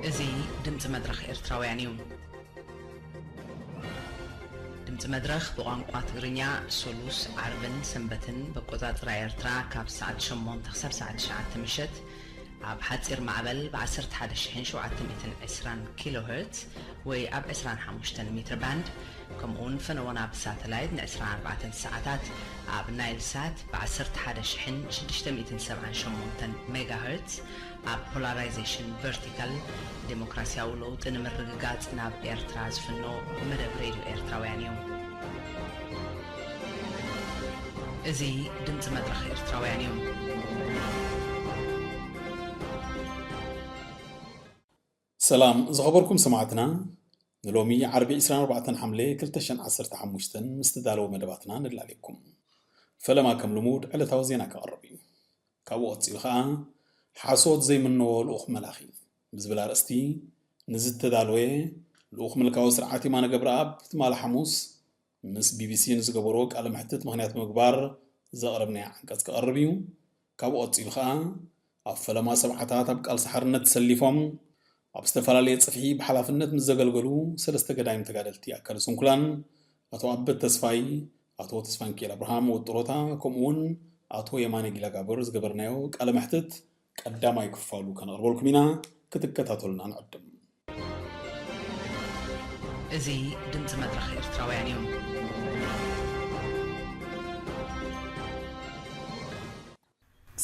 እዚ ድምፂ መድረኽ ኤርትራውያን እዩ። ድምፂ መድረኽ ብቋንቋ ትግርኛ ሰሉስ፣ ዓርብን ሰንበትን ብኣቆፃፅራ ኤርትራ ካብ ሰዓት ሸሞንተ ክሳብ ሰዓት ትሽዓተ ምሸት ኣብ ሓፂር ማዕበል ብ ዓሰርተ ሓደ ሺሕን ሸውዓተ ሚእትን ዕስራን ኪሎ ሄርትዝ ወይ ኣብ ዕስራን ሓሙሽተን ሜትር ባንድ፣ ከምኡውን ፈነወና ብሳተላይት ን ዕስራን ኣርባዕተን ሰዓታት ኣብ ናይል ሳት ብ ዓሰርተ ሓደ ሺሕን ሽዱሽተ ሚእትን ሰብዓን ሸሞንተን ሜጋ ሄርትዝ፣ ኣብ ፖላራይዜሽን ቨርቲካል፣ ዴሞክራሲያዊ ለውጢ ንምርግጋጽ ናብ ኤርትራ ዝፍኖ መደብ ሬድዮ ኤርትራውያን እዩ። እዚ ድምጺ መድረኽ ኤርትራውያን እዩ። ሰላም ዝኸበርኩም ሰማዕትና፣ ንሎሚ ዓርቢ ዕስራን ኣርባዕተን ሓምለ ክልተ ሽሕን ዓሰርተ ሓሙሽተን ምስ ተዳለወ መደባትና ነላልየኩም። ፈለማ ከም ልሙድ ዕለታዊ ዜና ክቐርብ እዩ። ካብኡ ቀጺሉ ኸኣ ሓሶት ዘይምነዎ ልኡኽ መላኺ ብዝብል ኣርእስቲ ንዝተዳለወ ልኡኽ ምልካዊ ስርዓት የማነ ገብረኣብ ትማሊ ሓሙስ ምስ ቢቢሲ ንዝገበሮ ቃለ መሕትት ምኽንያት ብምግባር ዘቕረብናዮ ዓንቀጽ ክቐርብ እዩ። ካብኡ ቀጺሉ ኸኣ ኣብ ፈለማ ሰብዓታት ኣብ ቃልሲ ሓርነት ተሰሊፎም ኣብ ዝተፈላለየ ጽፍሒ ብሓላፍነት ምስ ዘገልገሉ ሰለስተ ገዳይም ተጋደልቲ ኣካለ ስንኩላን ኣቶ ኣበት ተስፋይ፣ ኣቶ ተስፋንኪኤል ኣብርሃም ወጥሮታ ከምኡ እውን ኣቶ የማነ ጊላጋብር ዝገበርናዮ ቃለ መሕትት ቀዳማይ ክፋሉ ከነቕርበልኩም ኢና፣ ክትከታተሉና ንዕድም። እዚ ድምፂ መድረኽ ኤርትራውያን እዩ።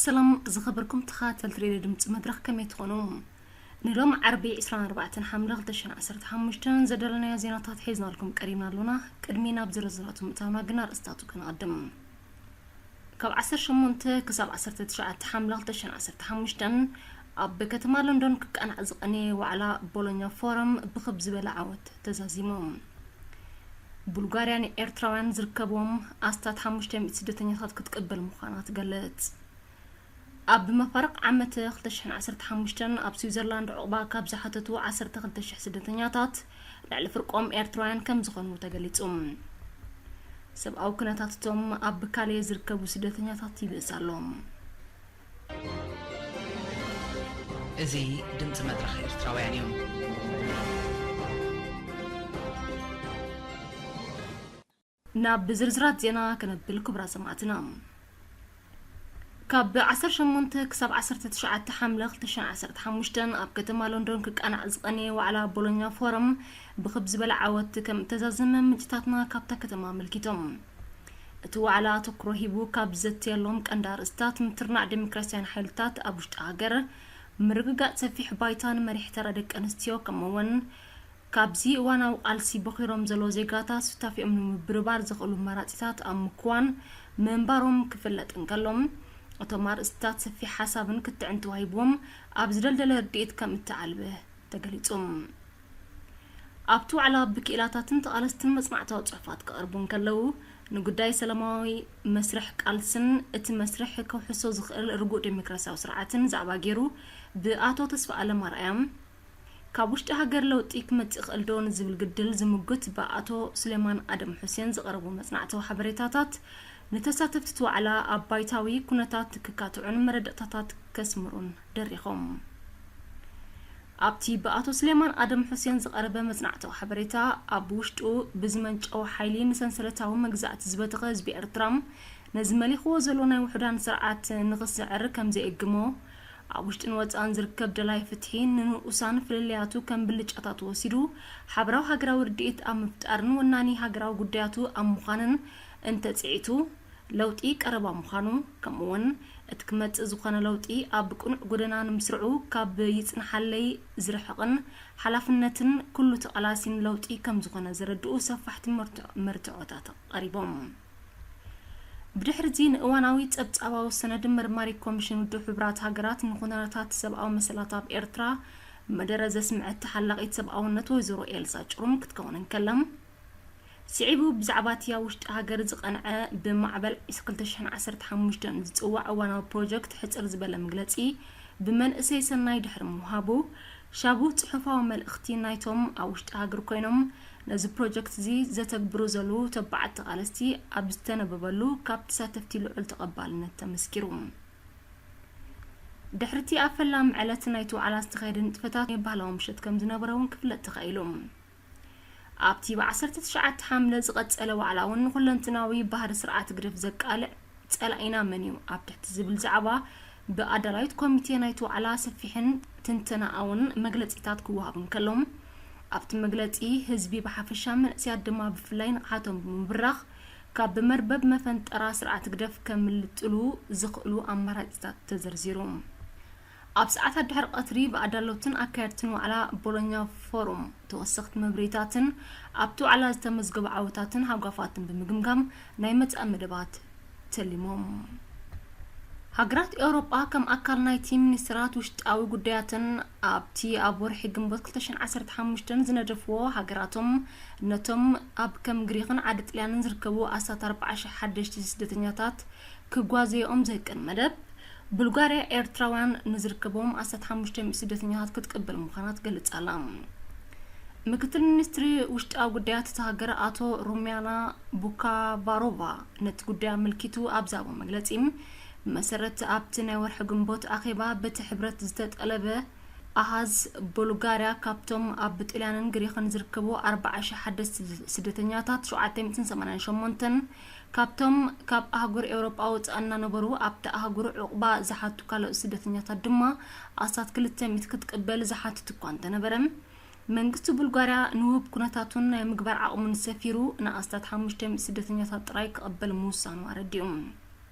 ሰላም ዝኸበርኩም ተኸታተልቲ ሬድዮ ድምፂ መድረኽ፣ ከመይ ትኾኑ? ንሎም ዓርቢ ዕስራን ኣርባዕተን ሓምለ ክልተ ሽሕን ዓሰርተ ሓሙሽተን ዘዳለናዮ ዜናታት ሒዝናልኩም ቀሪብና ኣሎና። ቅድሚ ናብ ዝርዝራቱ ምእታውና ግን ኣርእስታቱ ከነቐድም። ካብ ዓሰርተ ሸሞንተ ክሳብ ዓሰርተ ትሽዓተ ሓምለ ክልተ ሽሕን ዓሰርተ ሓሙሽተን ኣብ ከተማ ሎንዶን ክቃናዕ ዝቐነየ ዋዕላ ቦሎኛ ፎረም ብኽብ ዝበለ ዓወት ተዛዚሙ። ቡልጋርያ ንኤርትራውያን ዝርከብዎም ኣስታት ሓሙሽተ ሚእቲ ስደተኛታት ክትቅበል ምዃና ትገልጽ። ኣብ መፋርቕ ዓመት ክልተ ሽሕን ዓሰርተ ሓሙሽተን ኣብ ስዊዘርላንድ ዑቕባ ካብ ዝሓተቱ ዓሰርተ ክልተ ሽሕ ስደተኛታት ልዕሊ ፍርቆም ኤርትራውያን ከም ዝኾኑ ተገሊጹ። ሰብኣዊ ኩነታት እቶም ኣብ ብካሌ ዝርከቡ ስደተኛታት ይብእስ ኣሎ። እዚ ድምፂ መድረኽ ኤርትራውያን እዩ። ናብ ዝርዝራት ዜና ከነብል ክቡራት ሰማዕትና። ካብ ዓሰርተ ሸሞንተ ክሳብ ዓሰርተ ትሽዓተ ሓምለ ክልተ ሽሕን ዓሰርተ ሓሙሽተን ኣብ ከተማ ሎንዶን ክቃናዕ ዝቐነየ ዋዕላ ቦሎኛ ፎረም ብኽብ ዝበለ ዓወት ከም እተዛዘመ ምንጭታትና ካብታ ከተማ ኣመልኪቶም። እቲ ዋዕላ ኣተኩሮ ሂቡ ካብ ዘተየሎም ቀንዲ ኣርእስታት ምትርናዕ ዴሞክራሲያን ሓይልታት ኣብ ውሽጢ ሃገር፣ ምርግጋእ ሰፊሕ ባይታ ንመሪሕ ተራ ደቂ ኣንስትዮ ከምኡውን ካብዚ እዋናዊ ቃልሲ ቦኺሮም ዘለዉ ዜጋታት ሱታፌኦም ንምብርባር ዘኽእሉ ኣማራጺታት ኣብ ምክዋን ምንባሮም ክፍለጥ እንከሎ፣ እቶም ኣርእስትታት ሰፊሕ ሓሳብን ክትዕን ተዋሂብዎም ኣብ ዝደልደለ ርድኢት ከም እተዓልበ ተገሊጹ። ኣብቲ ዋዕላ ብክኢላታትን ተቓለስትን መጽናዕታዊ ጽሑፋት ክቐርቡ እንከለዉ፣ ንጉዳይ ሰላማዊ መስርሕ ቃልስን እቲ መስርሕ ከውሕሶ ዝኽእል ርጉእ ዴሞክራሲያዊ ስርዓትን ዛዕባ ገይሩ ብኣቶ ተስፋኣለም ኣርኣያ፣ ካብ ውሽጢ ሃገር ለውጢ ክመጽእ ይኽእል ዶ ንዝብል ግድል ዝምጉት ብኣቶ ሱሌማን ኣደም ሑሴን ዝቐረቡ መጽናዕታዊ ሓበሬታታት፣ ንተሳተፍቲ እቲ ዋዕላ ኣብ ባይታዊ ኩነታት ክካትዑን መረዳእታታት ከስምሩን ደሪኾም። ኣብቲ ብኣቶ ሱሌማን ኣደም ሑሴን ዝቐረበ መጽናዕታዊ ሓበሬታ፣ ኣብ ውሽጡ ብዝመንጨወ ሓይሊ ንሰንሰለታዊ መግዛእቲ ዝበተኸ ህዝቢ ኤርትራ፣ ነዚ መሊኽዎ ዘሎ ናይ ውሑዳን ስርዓት ንኽስዕር ከም ዘየእግሞ፣ ኣብ ውሽጥን ወጻእን ዝርከብ ደላይ ፍትሒ ንንኡሳን ፍልልያቱ ከም ብልጫታት ወሲዱ፣ ሓበራዊ ሃገራዊ ርድኢት ኣብ ምፍጣርን ወናኒ ሃገራዊ ጉዳያቱ ኣብ ምዃንን እንተጽዒቱ፣ ለውጢ ቀረባ ምዃኑ፣ ከምኡውን እቲ ክመጽእ ዝኾነ ለውጢ ኣብ ቅኑዕ ጎደና ንምስርዑ ካብ ይጽንሓለይ ዝርሕቕን ሓላፍነትን ኩሉ ተቓላሲን ለውጢ ከም ዝኾነ ዘረድኡ ሰፋሕቲ መርትዖ- መርትዖታት ቀሪቦም። ብድሕሪዚ ንእዋናዊ ጸብጻባዊ ሰነድ መርማሪ ኮሚሽን ውድብ ሕቡራት ሃገራት ንኹነታት ሰብኣዊ መሰላት ኣብ ኤርትራ መደረ ዘስምዐት ተሓላቒት ሰብኣውነት ወይዘሮ ኤልሳ ጭሩም ክትከውን እንከላ፣ ስዒቡ ብዛዕባ እቲ ኣብ ውሽጢ ሃገር ዝቐንዐ ብማዕበል ክልተ ሽሕን ዓሰርተ ሓሙሽተን ዝጽዋዕ እዋናዊ ፕሮጀክት ሕጽር ዝበለ መግለጺ ብመንእሰይ ሰናይ ድሕሪ ምውሃቡ፣ ሻቡ ጽሑፋዊ መልእኽቲ ናይቶም ኣብ ውሽጢ ሃገር ኮይኖም ነዚ ፕሮጀክት እዚ ዘተግብሩ ዘለዉ ተባዓት ተቓለስቲ ኣብ ዝተነበበሉ ካብ ተሳተፍቲ ልዑል ተቐባልነት ተመስኪሩ። ድሕርቲ ኣብ ፈላሚ ዕለት ናይቲ ዋዕላ ዝተኻየደ ንጥፈታት ናይ ባህላዊ ምሸት ከም ዝነበረ እውን ክፍለጥ ተኻኢሉ። ኣብቲ ብ ዓሰርተ ትሽዓተ ሓምለ ዝቐጸለ ዋዕላ እውን ኩለንትናዊ ባህሪ ስርዓት ግደፍ ዘቃልዕ ጸላኢና መን እዩ ኣብ ትሕቲ ዝብል ዛዕባ ብኣዳላዊት ኮሚቴ ናይቲ ዋዕላ ሰፊሕን ትንተናኣውን መግለጺታት ክወሃብ እንከሎ፣ ኣብቲ መግለጺ ህዝቢ ብሓፈሻ መንእሰያት ድማ ብፍላይ ንቕሓቶም ብምብራኽ ካብ ብመርበብ መፈንጠራ ስርዓት ግደፍ ከምልጥሉ ዝኽእሉ ኣማራጺታት ተዘርዚሩ። ኣብ ሰዓታት ድሕሪ ቀትሪ ብኣዳለውትን ኣካየድትን ዋዕላ ቦሎኛ ፎሩም ተወሰኽቲ መብርሂታትን ኣብቲ ዋዕላ ዝተመዝገቡ ዓወታትን ሃጓፋትን ብምግምጋም ናይ መጻኢ መደባት ተሊሞም። ሃገራት ኤውሮጳ ከም ኣካል ናይቲ ሚኒስትራት ውሽጣዊ ጉዳያትን ኣብቲ ኣብ ወርሒ ግንቦት ክልተ ሽሕን ዓሰርተ ሓሙሽተን ዝነደፍዎ ሃገራቶም ነቶም ኣብ ከም ግሪኽን ዓዲ ጥልያንን ዝርከቡ ኣስታት ኣርባዓ ሽሕ ሓደሽቲ ስደተኛታት ክጓዘዮኦም ዘህቅን መደብ፣ ቡልጋርያ ኤርትራውያን ንዝርከቦም ኣስታት ሓሙሽተ ሚእቲ ስደተኛታት ክትቅበል ምዃና ትገልጽ ኣላ። ምክትል ሚኒስትሪ ውሽጣዊ ጉዳያት እታ ሃገር ኣቶ ሩሚያና ቡካባሮቫ ነቲ ጉዳይ ኣመልኪቱ ኣብ ዝሃቦ መግለጺ፣ ብመሰረት ኣብቲ ናይ ወርሒ ግንቦት ኣኼባ በቲ ሕብረት ዝተጠለበ ኣሃዝ፣ ቡልጋርያ ካብቶም ኣብ ጥልያንን ግሪኽን ዝርከቡ ኣርባዓ ሽሕ ሓደስቲ ስደተኛታት ሸውዓተ ሚእትን ሰማንያን ሸሞንተን ካብቶም ካብ ኣህጉር ኤውሮጳ ወጻኢ እናነበሩ ኣብታ ኣህጉር ዑቕባ ዝሓቱ ካልኦት ስደተኛታት ድማ ኣስታት ክልተ ሚእቲ ክትቅበል ዝሓትት እኳ እንተነበረ፣ መንግስቲ ቡልጋርያ ንውህብ ኩነታቱን ናይ ምግባር ዓቕሙን ሰፊሩ ንኣስታት ሓሙሽተ ሚእቲ ስደተኛታት ጥራይ ክቕበል ምውሳኑ ኣረዲኡ።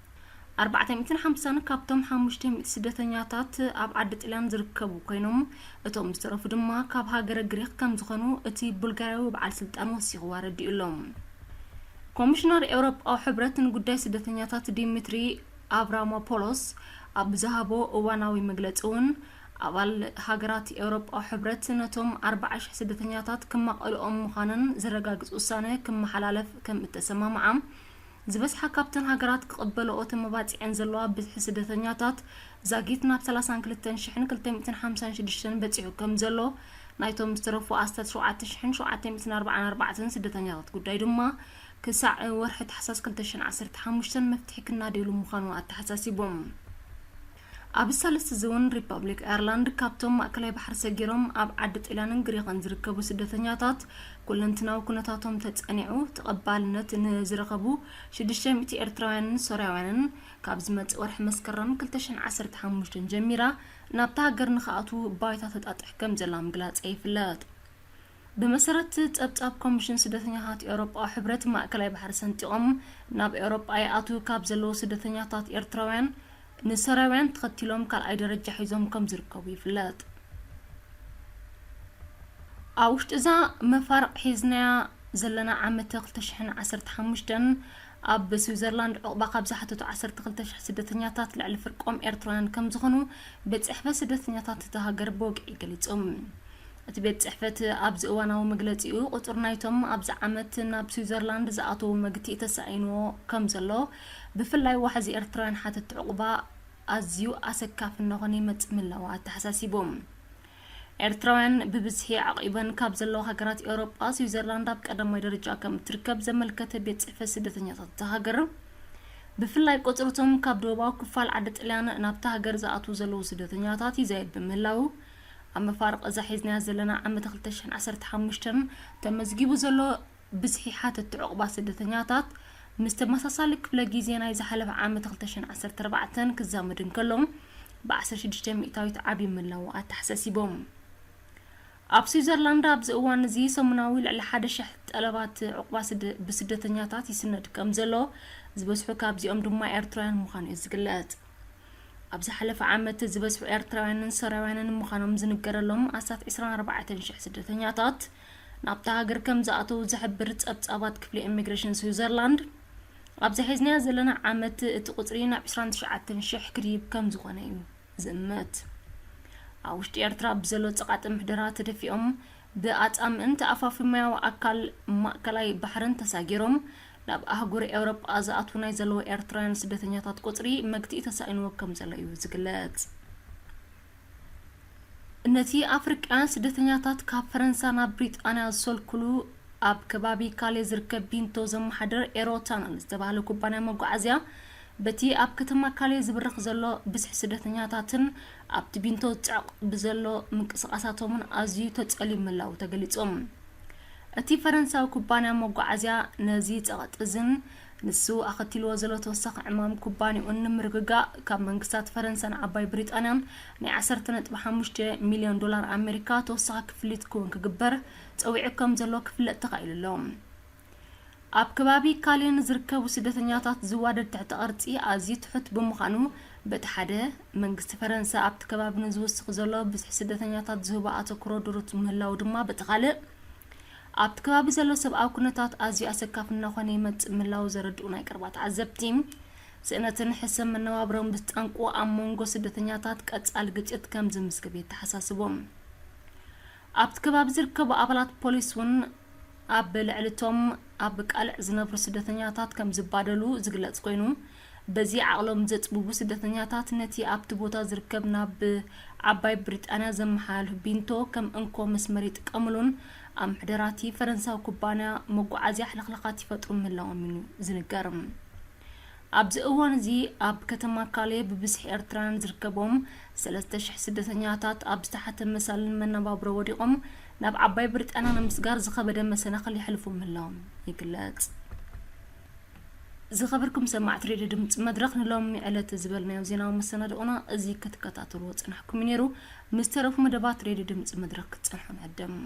ኣርባዕተ ሚእትን ሓምሳን ካብቶም ሓሙሽተ ሚእቲ ስደተኛታት ኣብ ዓዲ ጥልያን ዝርከቡ ኮይኖም፣ እቶም ዝተረፉ ድማ ካብ ሃገረ ግሪክ ከም ዝኾኑ እቲ ቡልጋርያዊ በዓል ስልጣን ወሲኹ ኣረዲኡ ኣሎ። ኮሚሽነር ኤውሮጳዊ ሕብረት ንጉዳይ ስደተኛታት ዲሚትሪ ኣቭራሞፖሎስ ኣብ ዝሃቦ እዋናዊ መግለጺ እውን፣ ኣባል ሃገራት ኤውሮጳዊ ሕብረት ነቶም ኣርባዓ ሽሕ ስደተኛታት ክማቐልኦም ምዃነን ዘረጋግጽ ውሳነ ክመሓላለፍ ከም እተሰማምዓ፣ ዝበዝሓ ካብተን ሃገራት ክቕበልኦ ተመባጺዐን ዘለዋ ብዝሒ ስደተኛታት ዛጊት ናብ ሰላሳን ክልተን ሽሕን ክልተ ሚእትን ሓምሳን ሽዱሽተን በጺሑ ከም ዘሎ፣ ናይቶም ዝተረፉ ኣስታት ሸውዓተ ሽሕን ሸውዓተ ሚእትን ኣርባዓን ኣርባዕተን ስደተኛታት ጉዳይ ድማ ክሳዕ ወርሒ ታሕሳስ ክልተ ሽሕን ዓሰርተ ሓሙሽተን መፍትሒ ክናደየሉ ምዃኑ ኣተሓሳሲቦም። ኣብ ሳልስቲ እዚ እውን ሪፐብሊክ ኣየርላንድ ካብቶም ማእከላይ ባሕሪ ሰጊሮም ኣብ ዓዲ ጥልያንን ግሪኽን ዝርከቡ ስደተኛታት ኩለንትናዊ ኩነታቶም ተጸኒዑ ተቐባልነት ንዝረኸቡ ሽዱሽተ ሚእቲ ኤርትራውያንን ሶርያውያንን ካብ ዝመጽእ ወርሒ መስከረም ክልተ ሽሕን ዓሰርተ ሓሙሽተን ጀሚራ ናብታ ሃገር ንኽኣትዉ ባይታ ተጣጥሕ ከም ዘላ ምግላጻ ይፍለጥ። ብመሰረት ጸብጻብ ኮሚሽን ስደተኛታት ኤውሮጳዊ ሕብረት፣ ማእከላይ ባሕሪ ሰንጢቖም ናብ ኤውሮጳ ይኣትዉ ካብ ዘለዉ ስደተኛታት ኤርትራውያን፣ ንሶርያውያን ተኸቲሎም ካልኣይ ደረጃ ሒዞም ከም ዝርከቡ ይፍለጥ። ኣብ ውሽጢ እዛ መፋርቕ ሒዝናያ ዘለና ዓመተ ክልተ ሽሕን ዓሰርተ ሓሙሽተን፣ ኣብ ስዊዘርላንድ ዑቕባ ካብ ዝሓተቱ ዓሰርተ ክልተ ሽሕ ስደተኛታት ልዕሊ ፍርቆም ኤርትራውያን ከም ዝኾኑ ቤት ጽሕፈት ስደተኛታት እታ ሃገር ብወግዒ ገሊጹ። እቲ ቤት ጽሕፈት ኣብዚ እዋናዊ መግለጺኡ፣ ቁጽሪ ናይቶም ኣብዚ ዓመት ናብ ስዊዘርላንድ ዝኣተዉ መግትኢ ተሳኢንዎ ከም ዘሎ፣ ብፍላይ ዋሕዚ ኤርትራውያን ሓተቲ ዑቕባ ኣዝዩ ኣሰካፊ እናኾነ ይመጽእ ምህላዉ ኣተሓሳሲቡ። ኤርትራውያን ብብዝሒ ዓቒበን ካብ ዘለዋ ሃገራት ኤውሮጳ፣ ስዊዘርላንድ ኣብ ቀዳማይ ደረጃ ከም እትርከብ ዘመልከተ ቤት ጽሕፈት ስደተኛታት እታ ሃገር፣ ብፍላይ ቁጽሪ እቶም ካብ ደቡባዊ ክፋል ዓዲ ጥልያን ናብታ ሃገር ዝኣትዉ ዘለዉ ስደተኛታት ይዛይድ ብምህላዉ፣ ኣብ መፋርቕ እዛ ሒዝናያ ዘለና ዓመት ክልተ ሽሕን ዓሰርተ ሓሙሽተን ተመዝጊቡ ዘሎ ብዝሒ ሓተቲ ዑቕባ ስደተኛታት ምስ ተመሳሳሊ ክፍለ ግዜ ናይ ዝሓለፈ ዓመት ክልተ ሽሕን ዓሰርተ ኣርባዕተን ክዛመድ እንከሎ፣ ብዓሰርተ ሽዱሽተ ሚእታዊት ዓብዩ ምህላዉ ኣተሓሳሲቦም። ኣብ ስዊዘርላንድ ኣብዚ እዋን እዚ ሰሙናዊ ልዕሊ ሓደ ሽሕ ጠለባት ዑቕባ ስደ-፣ ብስደተኛታት ይስነድ ከም ዘሎ ዝበዝሑ ካብዚኦም ድማ ኤርትራውያን ምዃኑ እዩ ዝግለጽ። ኣብ ዝሓለፈ ዓመት ዝበዝሑ ኤርትራውያንን ሶርያውያንን ምዃኖም ዝንገረሎም ኣስታት ዕስራን ኣርባዕተን ሽሕ ስደተኛታት ናብታ ሃገር ከም ዝኣተዉ ዝሕብር ጸብጻባት ክፍሊ ኢሚግሬሽን ስዊዘርላንድ፣ ኣብዚ ሒዝናዮ ዘለና ዓመት እቲ ቁጽሪ ናብ ዕስራን ትሽዓተን ሽሕ ክድይብ ከም ዝኾነ እዩ ዝእመት። ኣብ ውሽጢ ኤርትራ ብዘሎ ጸቓጢ ምሕደራ ተደፊኦም ብኣጻምእን ተኣፋፊ ማያዊ ኣካል ማእከላይ ባሕርን ተሳጊሮም ናብ ኣህጉር ኤውሮጳ ዝኣትዉ ናይ ዘለዉ ኤርትራውያን ስደተኛታት ቁጽሪ መግትኢ ተሳኢንዎ ከም ዘሎ እዩ ዝግለጽ። ነቲ ኣፍሪቃውያን ስደተኛታት ካብ ፈረንሳ ናብ ብሪጣንያ ዝሰልኩሉ ኣብ ከባቢ ካሌ ዝርከብ ቢንቶ ዘመሓድር ኤሮ ታነል ዝተባህለ ኩባንያ መጓዓዝያ በቲ ኣብ ከተማ ካሌ ዝብርኽ ዘሎ ብዝሒ ስደተኛታትን ኣብቲ ቢንቶ ዝጽዕቕ ብዘሎ ምንቅስቓሳቶምን ኣዝዩ ተጸልዩ ምህላዉ ተገሊጹ። እቲ ፈረንሳዊ ኩባንያ መጓዓዝያ ነዚ ጸቕጢ እዝን ንሱ ኣኸቲልዎ ዘሎ ተወሳኺ ዕማም ኩባንያኡን ንምርግጋእ ካብ መንግስታት ፈረንሳን ዓባይ ብሪጣንያን ናይ ዓሰርተ ነጥቢ ሓሙሽተ ሚልዮን ዶላር ኣሜሪካ ተወሳኺ ክፍሊት ክውን ክግበር ጸዊዑ ከም ዘሎ ክፍለጥ ተኻኢሉ ኣሎ። ኣብ ከባቢ ካሌ ንዝርከቡ ስደተኛታት ዝዋደድ ትሕተ ቅርጺ ኣዝዩ ትሑት ብምዃኑ፣ በቲ ሓደ መንግስቲ ፈረንሳ ኣብቲ ከባቢ ንዝውስኽ ዘሎ ብዝሒ ስደተኛታት ዝህቦ ኣተኩሮ ድሩት ምህላዉ ድማ በቲ ካልእ ኣብቲ ከባቢ ዘሎ ሰብኣዊ ኩነታት ኣዝዩ ኣሰካፊ እናኾነ ይመጽእ ምህላዉ ዘረድኡ ናይ ቀረባ ተዓዘብቲ፣ ስእነትን ሕሰም መነባብሮን ብዝጠንቁ ኣብ መንጎ ስደተኛታት ቀጻሊ ግጭት ከም ዝምዝግብ የተሓሳስቡ። ኣብቲ ከባቢ ዝርከቡ ኣባላት ፖሊስ እውን ኣብ ልዕሊ እቶም ኣብ ቃልዕ ዝነብሩ ስደተኛታት ከም ዝባደሉ ዝግለጽ ኮይኑ፣ በዚ ዓቕሎም ዘጽብቡ ስደተኛታት ነቲ ኣብቲ ቦታ ዝርከብ ናብ ዓባይ ብሪጣንያ ዘመሓላልፍ ቢንቶ ከም እንኮ መስመር ይጥቀምሉን ኣብ ምሕደራቲ ፈረንሳዊ ኩባንያ መጓዓዝያ ሕልኽላኻት ይፈጥሩ ምህላዎም እዩ ዝንገር። ኣብዚ እዋን እዚ ኣብ ከተማ ካሌ ብብዝሒ ኤርትራውያን ዝርከቦም ሰለስተ ሽሕ ስደተኛታት ኣብ ዝተሓተ መሳልል መነባብሮ ወዲቖም ናብ ዓባይ ብሪጣንያ ንምስጋር ዝኸበደ መሰናኽል የሕልፉ ምህላዎም ይግለጽ። ዝኸበርኩም ሰማዕቲ ሬድዮ ድምፂ መድረኽ ንሎሚ ዕለት ዝበልናዮ ዜናዊ መሰናድኦና እዚ ክትከታተልዎ ጽናሕኩም እዩ ነይሩ። ምስ ተረፉ መደባት ሬድዮ ድምፂ መድረኽ ክትጸንሑ ንዕድም።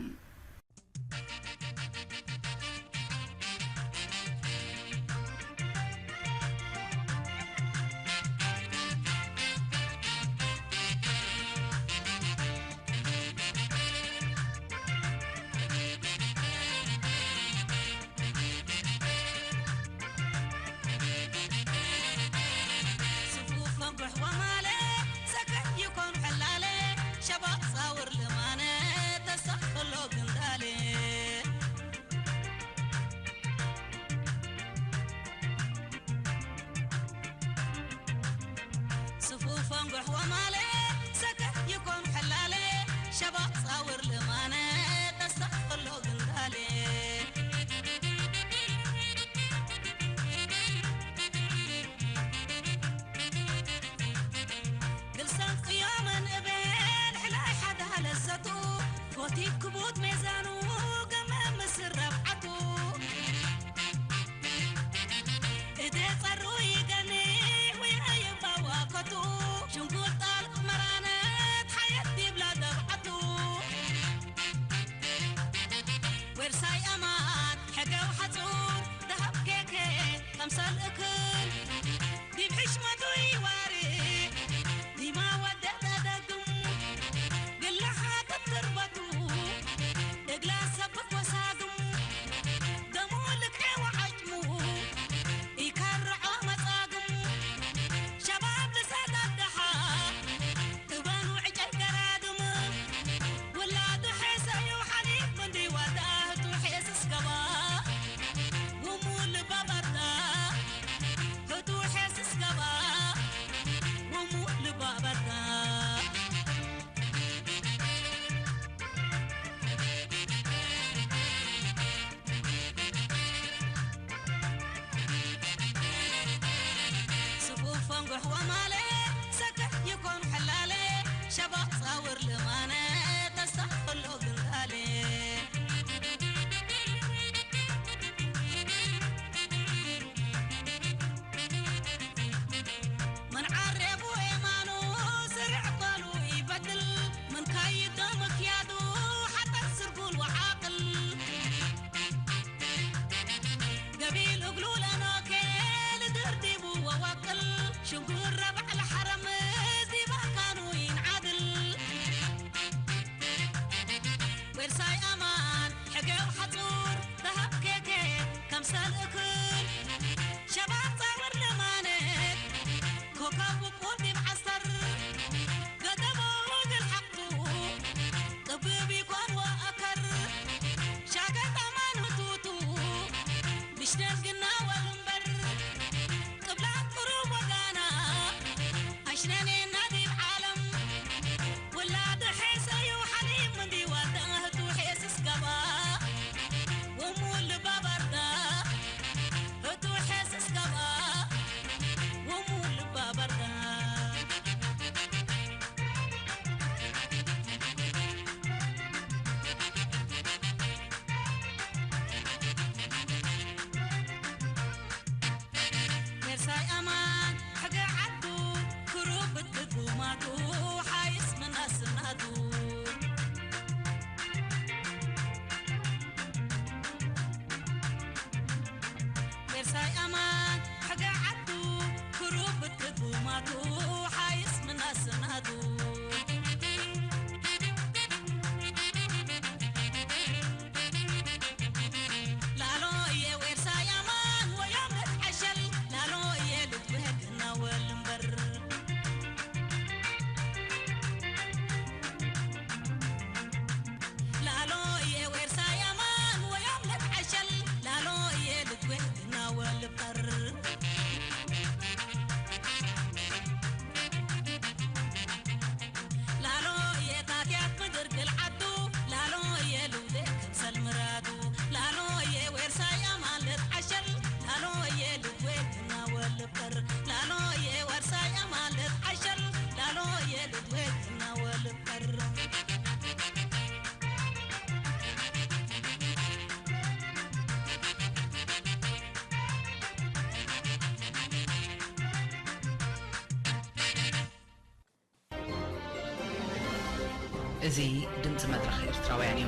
እዚ ድምፂ መድረኽ ኤርትራውያን እዩ።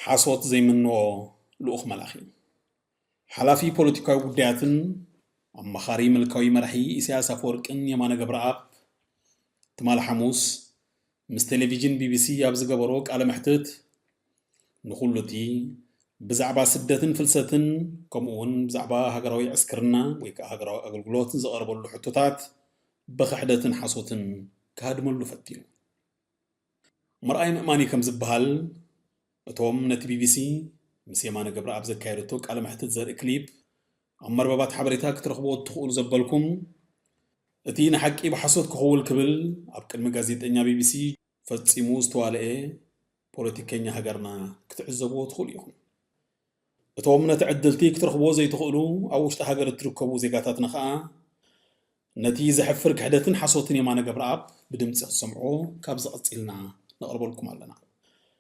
ሓሶት ዘይምንዎ ልኡኽ መላኺ። ሓላፊ ፖለቲካዊ ጉዳያትን ኣማኻሪ ምልካዊ መራሒ ኢሳያስ ኣፈወርቅን የማነ ገብረኣብ ትማል ሓሙስ ምስ ቴሌቪዥን ቢቢሲ ኣብ ዝገበሮ ቃለ መሕትት፣ ንኹሉ እቲ ብዛዕባ ስደትን ፍልሰትን ከምኡ እውን ብዛዕባ ሃገራዊ ዕስክርና ወይ ከዓ ሃገራዊ ኣገልግሎት ዝቐረበሉ ሕቶታት ብኽሕደትን ሓሶትን ክሃድመሉ ፈቲኑ። መርኣይ ምእማን እዩ ከም ዝበሃል፣ እቶም ነቲ ቢቢሲ ምስ የማነ ገብረኣብ ዘካየደቶ ቃለ መሕትት ዘርኢ ክሊፕ ኣብ መርበባት ሓበሬታ ክትረኽብዎ እትኽእሉ ዘበልኩም፣ እቲ ንሓቂ ብሓሶት ክኸውን ክብል ኣብ ቅድሚ ጋዜጠኛ ቢቢሲ ፈጺሙ ዝተዋልኤ ፖለቲከኛ ሃገርና ክትዕዘብዎ ትኽእሉ ኢኹም። እቶም ነቲ ዕድልቲ ክትረኽብዎ ዘይትኽእሉ ኣብ ውሽጢ ሃገር እትርከቡ ዜጋታትና ኸኣ ነቲ ዘሕፍር ክሕደትን ሓሶትን የማነ ገብረኣብ ብድምጺ ክትሰምዕዎ ካብዚ ቀጺልና ነቕርበልኩም ኣለና።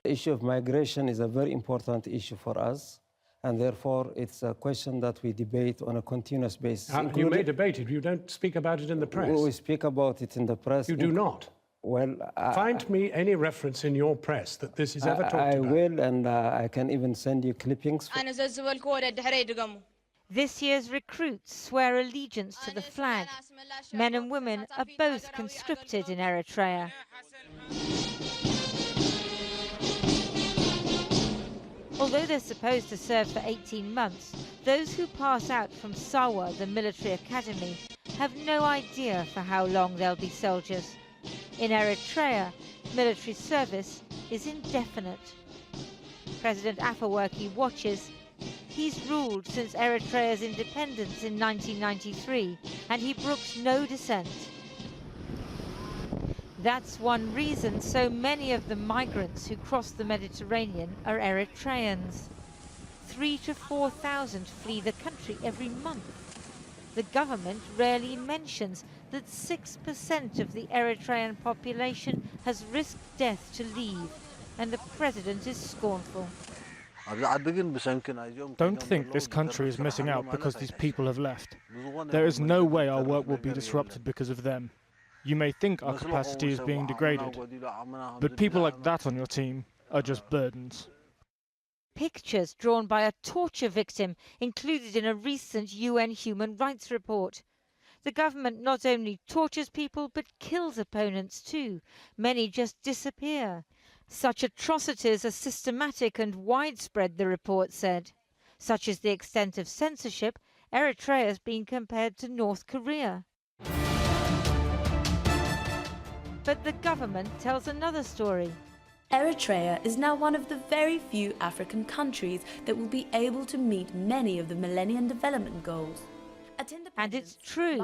The issue of migration is a very important issue for us, and therefore it's a question that we debate on a continuous basis. Uh, you may debate it, you don't speak about it in the press. We speak about it in the press. You do not. Well, uh, Find me any reference in your press that this is ever I, talked I about. Will, and uh, I can even send you clippings. ኣነ ዘዝበልክዎ ደድሕረይ ድገሙ። This year's recruits swear allegiance to the flag. Men and women are both conscripted in Eritrea. Although they're supposed to serve for eighteen months, those who pass out from Sawa, the military academy, have no idea for how long they'll be soldiers. In Eritrea, military service is indefinite. President Afewerki watches. He's ruled since Eritrea's independence in nineteen ninety-three, and he brooks no dissent. That's one reason so many of the migrants who cross the Mediterranean are Eritreans. Three to four thousand flee the country every month. The government rarely mentions that six percent of the Eritrean population has risked death to leave, and the president is scornful. Don't think this country is missing out because these people have left. There is no way our work will be disrupted because of them. You may think our capacity is being degraded, but people like that on your team are just burdens. Pictures drawn by a torture victim included in a recent U N human rights report. The government not only tortures people but kills opponents too. Many just disappear. Such atrocities are systematic and widespread, the report said. Such is the extent of censorship, Eritrea has been compared to North Korea. But the government tells another story. Eritrea is now one of the very few African countries that will be able to meet many of the Millennium Development Goals. And it's true.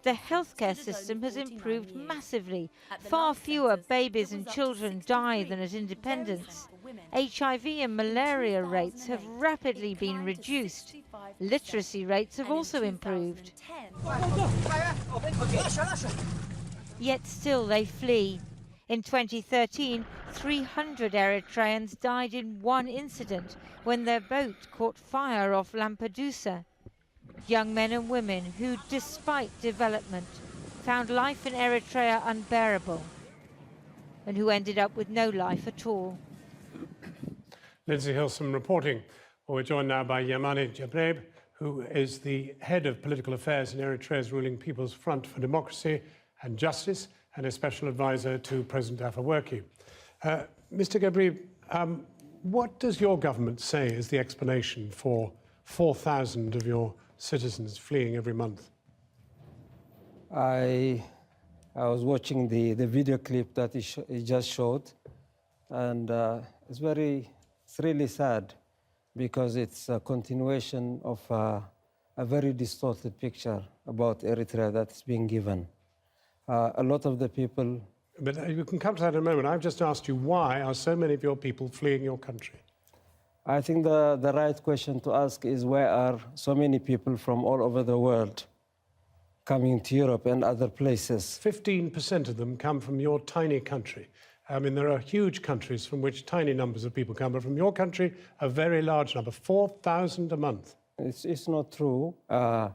The healthcare system has improved massively. Far fewer babies and children die than at independence. H I V and malaria rates have rapidly been reduced. Literacy rates have also improved. Yet still they flee. In twenty thirteen, three hundred Eritreans died in one incident when their boat caught fire off Lampedusa. Young men and women who, despite development, found life in Eritrea unbearable and who ended up with no life at all. Lindsay Hilson reporting. Well, we're joined now by Yamane Jabreb, who is the head of political affairs in Eritrea's ruling People's Front for Democracy and Justice and a special advisor to President Afewerki. Uh, Mister Gabrib, um, what does your government say is the explanation for four thousand of your citizens fleeing every month? I, I was watching the, the video clip that he, sh- he just showed, and uh, it's very, it's really sad because it's a continuation of uh, a very distorted picture about Eritrea that's being given. Uh, a lot of the people. But uh, you can come to that in a moment. I've just asked you, why are so many of your people fleeing your country? I think the, the right question to ask is, why are so many people from all over the world coming to Europe and other places? Fifteen percent of them come from your tiny country. I mean, there are huge countries from which tiny numbers of people come, but from your country, a very large number, four thousand a month. It's, it's not true. Uh,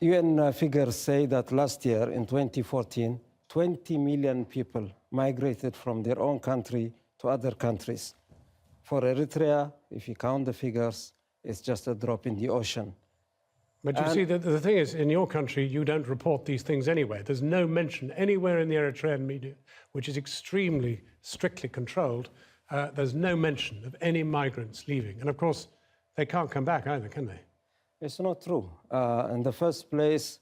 U N uh, figures say that last year, in twenty fourteen, twenty million people migrated from their own country to other countries. For Eritrea, if you count the figures, it's just a drop in the ocean. But you see, the, the thing is, in your country, you don't report these things anywhere. There's no mention anywhere in the Eritrean media, which is extremely strictly controlled. Uh, there's no mention of any migrants leaving. And of course, they can't come back either, can they? It's not true. Uh, in the first place,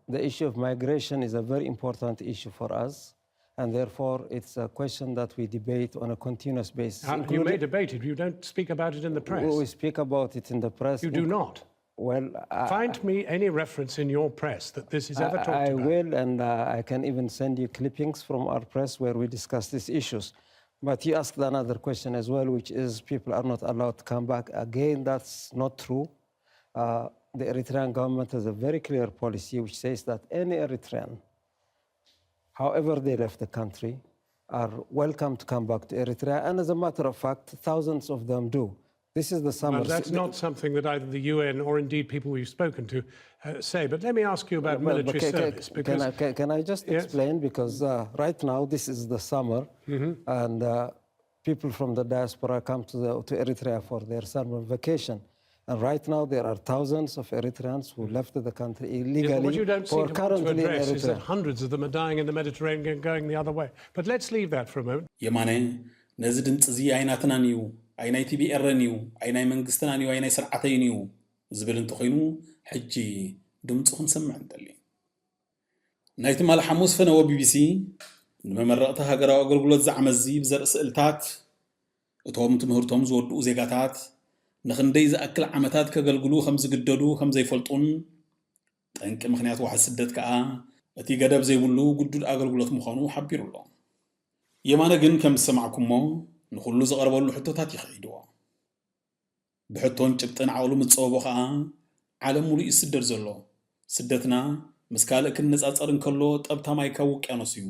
the issue of migration is a very important issue for us, and therefore it's a question that we debate on a continuous basis. Uh, you may debate it, you don't speak about it in the press. We speak about it in the press. You do not. Well, I, find me any reference in your press that this is ever talked I, I about. I will, and uh, I can even send you clippings from our press where we discuss these issues. But you asked another question as well, which is people are not allowed to come back. Again, that's not true. Uh, the Eritrean government has a very clear policy which says that any Eritrean, however they left the country, are welcome to come back to Eritrea. And as a matter of fact, thousands of them do. This is the summer. Well, that's not something that either the U N or indeed people we've spoken to uh, say. But let me ask you about but, military but can, service. Because, can, I, can, can I just yes? explain? Because uh, right now, this is the summer, mm-hmm. and uh, people from the diaspora come to, the, to Eritrea for their summer vacation. And right now, there are thousands of Eritreans who left the country illegally yeah, what you don't seem to want to address is that hundreds of them are dying in the Mediterranean and going the other way. But let's leave that for a moment. የማነ ነዚ ድምፂ እዚ ኣይናትናን እዩ፣ ኣይናይ ቲቢኤርን እዩ፣ ኣይናይ መንግስትናን እዩ፣ ኣይናይ ስርዓተይን እዩ ዝብል እንተኾይኑ ሕጂ ድምፁ ክንሰምዕ ንደሊ። ናይ ትማሊ ሓሙስ ፈነወ ቢቢሲ ንመመረቕቲ ሃገራዊ ኣገልግሎት ዝዓመዚ ብዘርኢ ስእልታት እቶም ትምህርቶም ዝወድኡ ዜጋታት ንኽንደይ ዝኣክል ዓመታት ከገልግሉ ከም ዝግደዱ ከም ዘይፈልጡን ጠንቂ ምኽንያት ዋሕዚ ስደት ከኣ እቲ ገደብ ዘይብሉ ግዱድ ኣገልግሎት ምዃኑ ሓቢሩ ኣሎ። የማነ ግን ከም ዝሰማዕኩሞ ንኹሉ ዝቐረበሉ ሕቶታት ይኽሒድዎ። ብሕቶን ጭብጥን ዓቕሉ ምስ ጸበቦ ከኣ ዓለም ሙሉእ እዩ ዝስደድ ዘሎ። ስደትና ምስ ካልእ ክነጻጸር እንከሎ ጠብታ ማይ ካብ ውቅያኖስ እዩ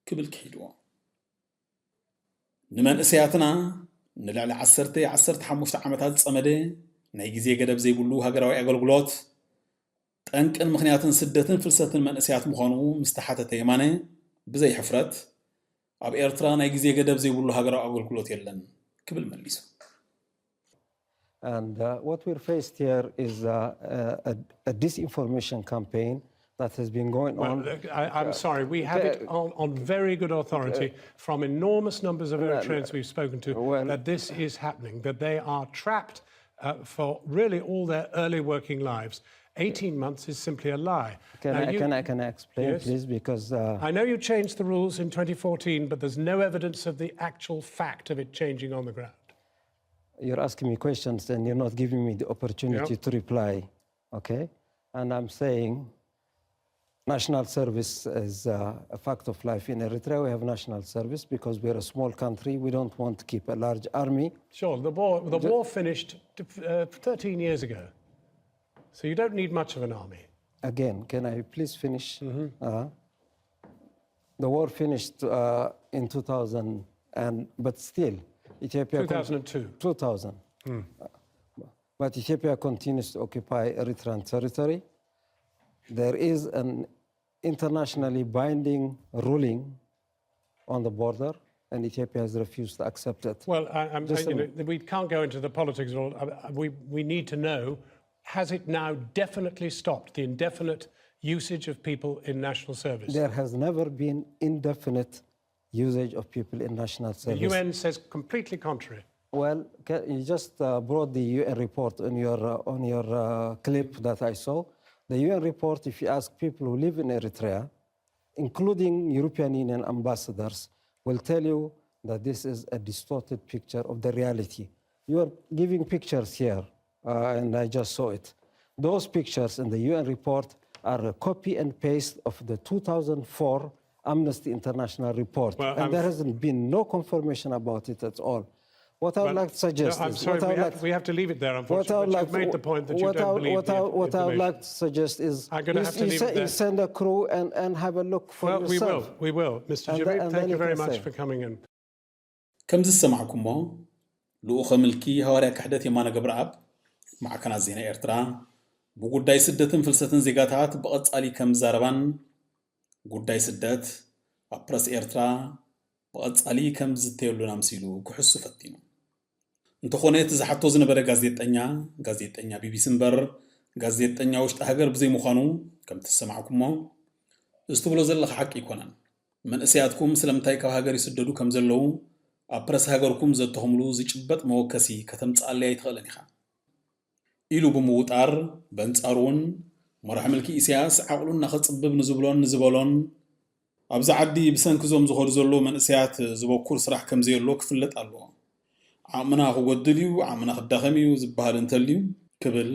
ክብል ክሒድዎ። ንመንእሰያትና ንልዕሊ ዓሰርተ ዓሰርተ ሓሙሽተ ዓመታት ዝጸመደ ናይ ግዜ ገደብ ዘይብሉ ሃገራዊ ኣገልግሎት ጠንቅን ምኽንያትን ስደትን ፍልሰትን መንእሰያት ምዃኑ ምስ ተሓተተ የማነ ብዘይ ሕፍረት ኣብ ኤርትራ ናይ ግዜ ገደብ ዘይብሉ ሃገራዊ ኣገልግሎት የለን ክብል መሊሱ። And uh, what we're faced here is uh, a, a, disinformation campaign that has been going on. Well, I, am sorry, we have it on, on very good authority uh, from enormous numbers of Eritreans we've spoken to well, that this is happening, that they are trapped uh, for really all their early working lives. eighteen months is simply a lie. Can, now I, you, can, I, can I explain, yes? please? Because uh, I know you changed the rules in twenty fourteen, but there's no evidence of the actual fact of it changing on the ground. You're asking me questions and you're not giving me the opportunity yep. to reply. Okay? And I'm saying national service is uh, a fact of life in Eritrea. We have national service because we're a small country. We don't want to keep a large army. Sure, the war, the war finished uh, thirteen years ago. So you don't need much of an army. Again, can I please finish? Mm-hmm. Uh, the war finished uh, in two thousand, and, but still, Ethiopia. two thousand two. two thousand. Mm. But Ethiopia continues to occupy Eritrean territory. There is an internationally binding ruling on the border, and Ethiopia has refused to accept it. Well, I, I, you know, we can't go into the politics at all. We, we need to know, has it now definitely stopped the indefinite usage of people in national service? There has never been indefinite usage of people in national service. The U N says completely contrary. Well, you just uh, brought the U N report on your, uh, on your uh, clip that I saw. The U N report, if you ask people who live in Eritrea, including European Union ambassadors, will tell you that this is a distorted picture of the reality. You are giving pictures here, uh, and I just saw it. Those pictures in the U N report are a copy and paste of the two thousand four Amnesty International report. Well, and I'm there hasn't been no confirmation about it at all. What I would like to suggest no, I'm is, sorry, what I would we, like, have, we have to leave it there, unfortunately. What I would like, you've made the point that you don't believe what I, the what I would like to suggest is I'm gonna you, have to you, leave it there. You send a crew and, and have a look for well, yourself. We will, we will. Mister Jibri, thank you very much for coming in. ከምዚ ዝሰማዕኩሞ ልኡኸ ምልኪ ሃዋርያ ክሕደት የማነ ገብረኣብ ማዕከናት ዜና ኤርትራ ብጉዳይ ስደትን ፍልሰትን ዜጋታት ብቐጻሊ ከም ዝዛረባን ጉዳይ ስደት ኣብ ፕረስ ኤርትራ ብቐጻሊ ከም ዝዝተየሉን ኣምሲሉ ክሕሱ ፈቲኑ። እንተኾነ እቲ ዝሓቶ ዝነበረ ጋዜጠኛ፣ ጋዜጠኛ ቢቢሲ እምበር ጋዜጠኛ ውሽጢ ሃገር ብዘይምዃኑ፣ ከምቲ ዝሰማዕኩሞ፣ እዚ ትብሎ ዘለኻ ሓቂ ኣይኮነን። መንእሰያትኩም ስለምንታይ ካብ ሃገር ይስደዱ ከም ዘለዉ ኣብ ፕረስ ሃገርኩም ዘተኹምሉ ዝጭበጥ መወከሲ ከተምጽኣለይ ኣይትኽእልን ኢኻ ኢሉ ብምውጣር፣ በንጻሩ እውን መራሒ ምልኪ ኢሳያስ ዓቕሉ እናኸጽብብ ንዝብሎን ንዝበሎን ኣብዚ ዓዲ ብሰንኪ እዞም ዝኸዱ ዘለዉ መንእሰያት ዝበኩር ስራሕ ከም ዘየሎ ክፍለጥ ኣለዎ። ዓቕምና ክጎድል እዩ፣ ዓቕምና ክዳኸም እዩ ዝበሃል እንተልዩ ክብል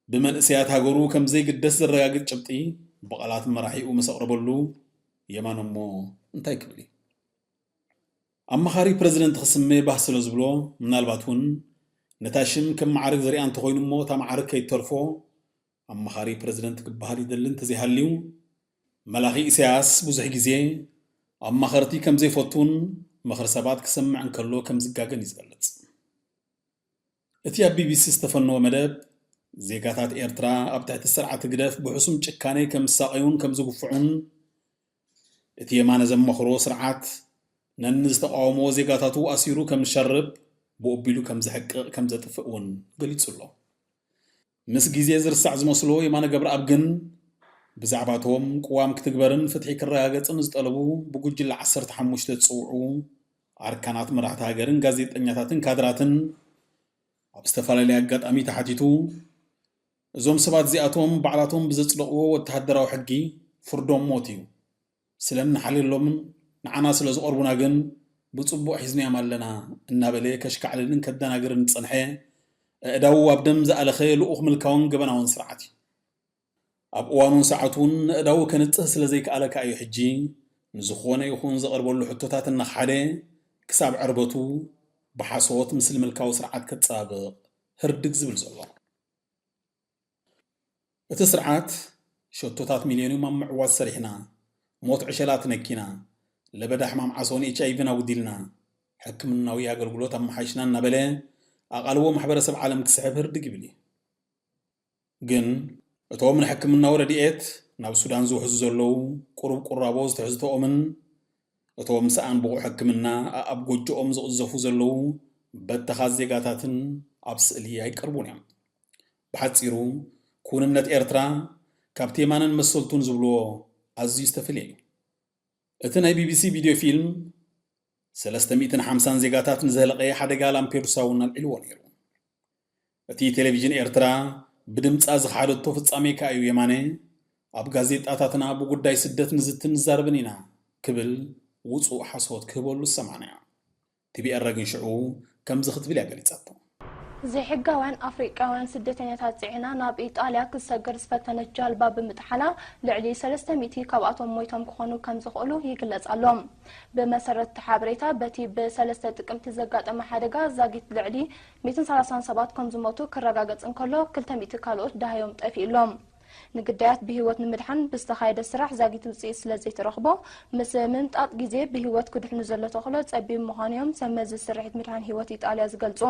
ብመንእሰያት ሃገሩ ከም ዘይግደስ ዘረጋግጽ ጭብጢ ብቓላት መራሒኡ ምስ ኣቕረበሉ የማነ እሞ እንታይ ክብል እዩ? ኣማኻሪ ፕረዚደንት ክስመ ባህ ስለ ዝብሎ ምናልባት እውን ነታ ሽም ከም መዓርግ ዝሪኣ እንተኾይኑ እሞ እታ መዓርግ ከይትተርፎ ኣማኻሪ ፕረዚደንት ክበሃል ይደሊ እንተዘይሃልዩ መላኺ ኢሳያስ ብዙሕ ግዜ ኣማኸርቲ ከም ዘይፈቱን ምኽሪ ሰባት ክሰምዕ እንከሎ ከም ዝጋገን እዩ ዝገልጽ። እቲ ኣብ ቢቢሲ ዝተፈነወ መደብ ዜጋታት ኤርትራ ኣብ ትሕቲ ስርዓት ህግደፍ ብሕሱም ጭካኔ ከም ዝሳቐዩን ከም ዝግፍዑን እቲ የማነ ዘመኽሮ ስርዓት ነንዝተቃወምዎ ዜጋታቱ ኣሲሩ ከም ዝሸርብ ብኡ ኣቢሉ ከም ዘሕቅቕ ከም ዘጥፍእ እውን ገሊጹ ኣሎ። ምስ ግዜ ዝርሳዕ ዝመስሎ የማነ ገብረኣብ ግን ብዛዕባ እቶም ቅዋም ክትግበርን ፍትሒ ክረጋገጽን ዝጠለቡ ብጉጅለ ዓሰርተ ሓሙሽተ ዝጽውዑ ኣርካናት መራሕቲ ሃገርን ጋዜጠኛታትን ካድራትን ኣብ ዝተፈላለየ ኣጋጣሚ ተሓቲቱ፣ እዞም ሰባት እዚኣቶም ባዕላቶም ብዘጽደቕዎ ወተሃደራዊ ሕጊ ፍርዶም ሞት እዩ። ስለ እንሓልየሎምን ንዓና ስለ ዝቐርቡና ግን ብጽቡቕ ሒዝናዮም ኣለና እናበለ ከሽካዕልልን ከደናግርን ዝጸንሐ፣ ኣእዳዉ ኣብ ደም ዝኣለኸ ልኡኽ ምልካውን ገበናውን ስርዓት እዩ። ኣብ እዋኑን ሰዓቱን ኣእዳዉ ከንጽህ ስለ ዘይከኣለ ከኣ እዩ ሕጂ ንዝኾነ ይኹን ዘቐርበሉ ሕቶታት እናኸሓደ ክሳብ ዕርበቱ ብሓሶት ምስሊ ምልካዊ ስርዓት ከጸባብቕ ህርድግ ዝብል ዘሎ። እቲ ስርዓት ሸቶታት ሚልዮንዩም ኣብ ምዕዋት ሰሪሕና፣ ሞት ዕሸላት ነኪና፣ ለበዳ ሕማም ዓሶን ኤች ኣይ ቪን ኣጉዲልና፣ ሕክምናዊ ኣገልግሎት ኣመሓይሽና እናበለ ኣቓልቦ ማሕበረሰብ ዓለም ክስሕብ ህርድግ ይብል እዩ። ግን እቶም ንሕክምናዊ ረድኤት ናብ ሱዳን ዝውሕዙ ዘለዉ ቁሩብ ቁራቦ ዝትሕዝቶኦምን እቶም ሰኣን ብቑዕ ሕክምና ኣኣብ ጎጆኦም ዝቕዘፉ ዘለዉ በተኻት ዜጋታትን ኣብ ስእሊ ኣይቀርቡን እዮም። ብሓጺሩ ክውንነት ኤርትራ ካብቲ የማነን መሰልቱን ዝብልዎ ኣዝዩ ዝተፈልየ እዩ። እቲ ናይ ቢቢሲ ቪድዮ ፊልም ሰለስተ ሚእትን ሓምሳን ዜጋታት ንዘህለቐ ሓደጋ ላምፔዱሳ እውን ኣልዒልዎ ነይሩ። እቲ ቴሌቪዥን ኤርትራ ብድምጻ ዝኸሓደቶ ፍጻሜ ከኣ እዩ የማነ ኣብ ጋዜጣታትና ብጉዳይ ስደት ንዝትን ንዛረብን ኢና ክብል ውጹእ ሓሶት ክህበሉ ዝሰማዕናዮ። ቲቢኤረ ግን ሽዑ ከምዚ ክትብል እያ ገሊጻቶ። ዘይሕጋውያን ኣፍሪቃውያን ስደተኛታት ጽዒና ናብ ኢጣልያ ክትሰግር ዝፈተነት ጃልባ ብምጥሓላ ልዕሊ ሰለስተ ሚእቲ ካብኣቶም ሞይቶም ክኾኑ ከም ዝኽእሉ ይግለጽ ኣሎ። ብመሰረት እቲ ሓበሬታ በቲ ብሰለስተ ጥቅምቲ ዘጋጠመ ሓደጋ ዛጊት ልዕሊ ሚእትን ሰላሳን ሰባት ከም ዝሞቱ ክረጋገጽ እንከሎ ክልተ ሚእቲ ካልኦት ደሃዮም ጠፊእሎም። ንግዳያት ብህይወት ንምድሓን ብዝተኻየደ ስራሕ ዛጊት ውፅኢት ስለ ዘይተረኽቦ ምስ ምምጣጥ ግዜ ብህይወት ክድሕኑ ዘሎ ተኽእሎ ፀቢብ ምዃኑ እዮም ሰብ መዚ ስርሒት ምድሓን ህይወት ኢጣልያ ዝገልፁ።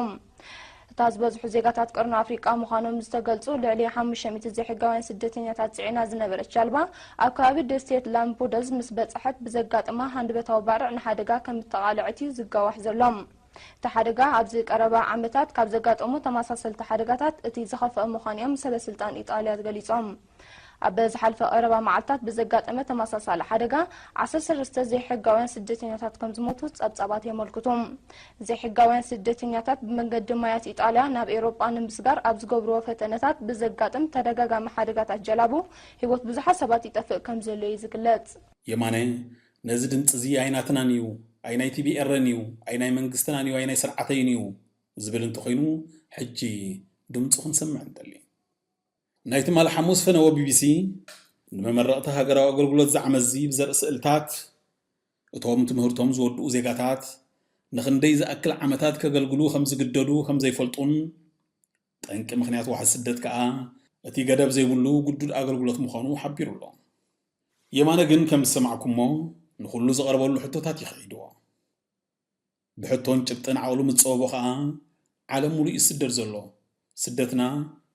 እታ ዝበዝሑ ዜጋታት ቀርኒ ኣፍሪቃ ምዃኖም ዝተገልፁ ልዕሊ ሓሙሽተ ሚእቲ ዘይሕጋውያን ስደተኛታት ፅዒና ዝነበረት ጃልባ ኣብ ከባቢ ደሴት ላምፑደዝ ምስ በፅሐት ብዘጋጠማ ሃንደበታዊ ባርዕ ንሓደጋ ከም እተቓልዐት እዩ ዝጋዋሕ ዘሎ። እቲ ሓደጋ ኣብዚ ቀረባ ዓመታት ካብ ዘጋጠሙ ተመሳሰልቲ ሓደጋታት እቲ ዝኸፍአ ምዃኑ እዮም ሰበ ስልጣን ኢጣልያ ገሊጾም። ኣብ ዝሓለፈ ቀረባ መዓልታት ብዘጋጠመ ተመሳሳሊ ሓደጋ ዓሰርተ ሰለስተ ዘይሕጋውያን ስደተኛታት ከም ዝሞቱ ጸብጻባት የመልክቱ። ዘይሕጋውያን ስደተኛታት ብመንገዲ ማያት ኢጣልያ ናብ ኤውሮጳ ንምስጋር ኣብ ዝገብርዎ ፈተነታት ብዘጋጥም ተደጋጋሚ ሓደጋታት ጀላቡ ህይወት ብዙሓት ሰባት ይጠፍእ ከም ዘሎ እዩ ዝግለጽ። የማነ ነዚ ድምጺ እዚ ኣይናትናን እዩ፣ ኣይ ናይ ቲቢኤረን እዩ፣ ኣይ ናይ መንግስትናን እዩ፣ ኣይ ናይ ስርዓተይን እዩ ዝብል እንተኾይኑ፣ ሕጂ ድምጹ ክንሰምዕ ንደሊ። ናይ ትማሊ ሓሙስ ፈነወ ቢቢሲ ንመመረቕቲ ሃገራዊ ኣገልግሎት ዝዓመዚ ብዘርኢ ስእልታት፣ እቶም ትምህርቶም ዝወድኡ ዜጋታት ንኽንደይ ዝኣክል ዓመታት ከገልግሉ ከም ዝግደዱ ከም ዘይፈልጡን፣ ጠንቂ ምኽንያት ዋሕዚ ስደት ከኣ እቲ ገደብ ዘይብሉ ግዱድ ኣገልግሎት ምዃኑ ሓቢሩ ኣሎ። የማነ ግን ከም ዝሰማዕኩሞ ንኹሉ ዝቐረበሉ ሕቶታት እዩ ክሒድዎ። ብሕቶን ጭብጥን ዓቕሉ ምስ ጸበቦ ከኣ ዓለም ሙሉእ እዩ ዝስደድ ዘሎ። ስደትና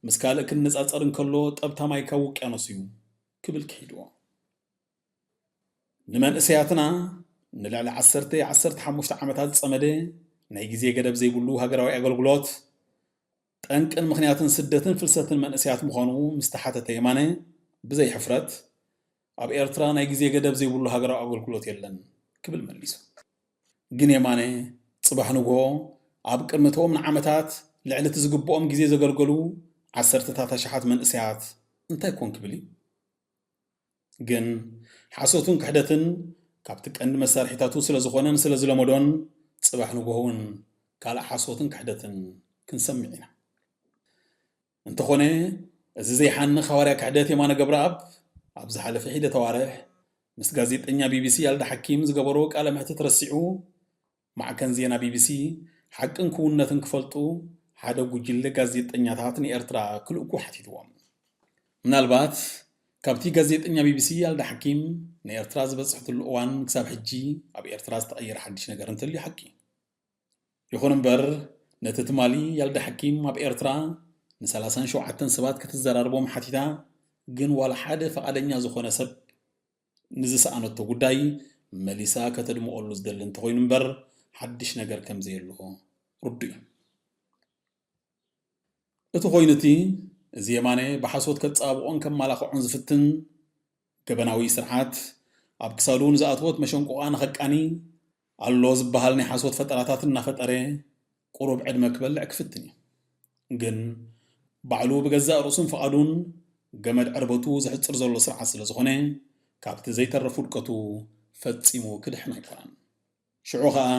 ምስ ካልእ ክነጻጸር እንከሎ ጠብታ ማይ ካብ ውቅያኖስ እዩ ክብል ክሒድዎ። ንመንእሰያትና ንልዕሊ ዓሰርተ ዓሰርተ ሓሙሽተ ዓመታት ዝጸመደ ናይ ግዜ ገደብ ዘይብሉ ሃገራዊ ኣገልግሎት ጠንቅን ምኽንያትን ስደትን ፍልሰትን መንእሰያት ምዃኑ ምስ ተሓተተ የማነ ብዘይ ሕፍረት፣ ኣብ ኤርትራ ናይ ግዜ ገደብ ዘይብሉ ሃገራዊ ኣገልግሎት የለን ክብል መሊሱ። ግን የማነ ጽባሕ ንግሆ ኣብ ቅድሚ እቶም ንዓመታት ልዕሊ እቲ ዝግብኦም ግዜ ዘገልገሉ ዓሰርተታት ኣሽሓት መንእሰያት እንታይ ኮን ክብል እዩ? ግን ሓሶትን ክሕደትን ካብቲ ቀንዲ መሳርሒታቱ ስለ ዝኾነን ስለ ዝለመዶን ጽባሕ ንግሆ እውን ካልእ ሓሶትን ክሕደትን ክንሰምዕ ኢና። እንተኾነ እዚ ዘይሓንኽ ሃዋርያ ክሕደት የማነ ገብረኣብ ኣብ ዝሓለፈ ሒደት ኣዋርሕ ምስ ጋዜጠኛ ቢቢሲ ያልዳ ሓኪም ዝገበሮ ቃለ መሕትት ረሲዑ ማዕከን ዜና ቢቢሲ ሓቅን ክውንነትን ክፈልጡ ሓደ ጉጅለ ጋዜጠኛታት ንኤርትራ ክልእኩ ሓቲትዎም። ምናልባት ካብቲ ጋዜጠኛ ቢቢሲ ያልዳ ሓኪም ንኤርትራ ዝበጽሐትሉ እዋን ክሳብ ሕጂ ኣብ ኤርትራ ዝተቐየረ ሓድሽ ነገር እንተልዩ ሓቂ። ይኹን እምበር ነቲ ትማሊ ያልዳ ሓኪም ኣብ ኤርትራ ንሰላሳን ሸውዓተን ሰባት ክትዘራርቦም ሓቲታ ግን ዋላ ሓደ ፈቓደኛ ዝኾነ ሰብ ንዝሰኣነቶ ጉዳይ መሊሳ ከተድምቐሉ ዝደሊ እንተኾይኑ እምበር ሓድሽ ነገር ከም ዘየሎ ርዱእ እዩ። እቲ ኮይኑ እቲ እዚ የማነ ብሓሶት ከጻብቖን ከማላኽዖን ዝፍትን ገበናዊ ስርዓት ኣብ ክሳዱ ንዝኣተወት መሸንቆቓ ንኸቃኒ ኣሎ ዝበሃል ናይ ሓሶት ፈጠራታት እናፈጠረ ቁሩብ ዕድመ ክበልዕ ክፍትን እዩ። ግን ባዕሉ ብገዛእ ርእሱን ፍቓዱን ገመድ ዕርበቱ ዘሕጽር ዘሎ ስርዓት ስለ ዝኾነ ካብቲ ዘይተርፍ ውድቀቱ ፈጺሙ ክድሕን ኣይኮነን። ሽዑ ኸኣ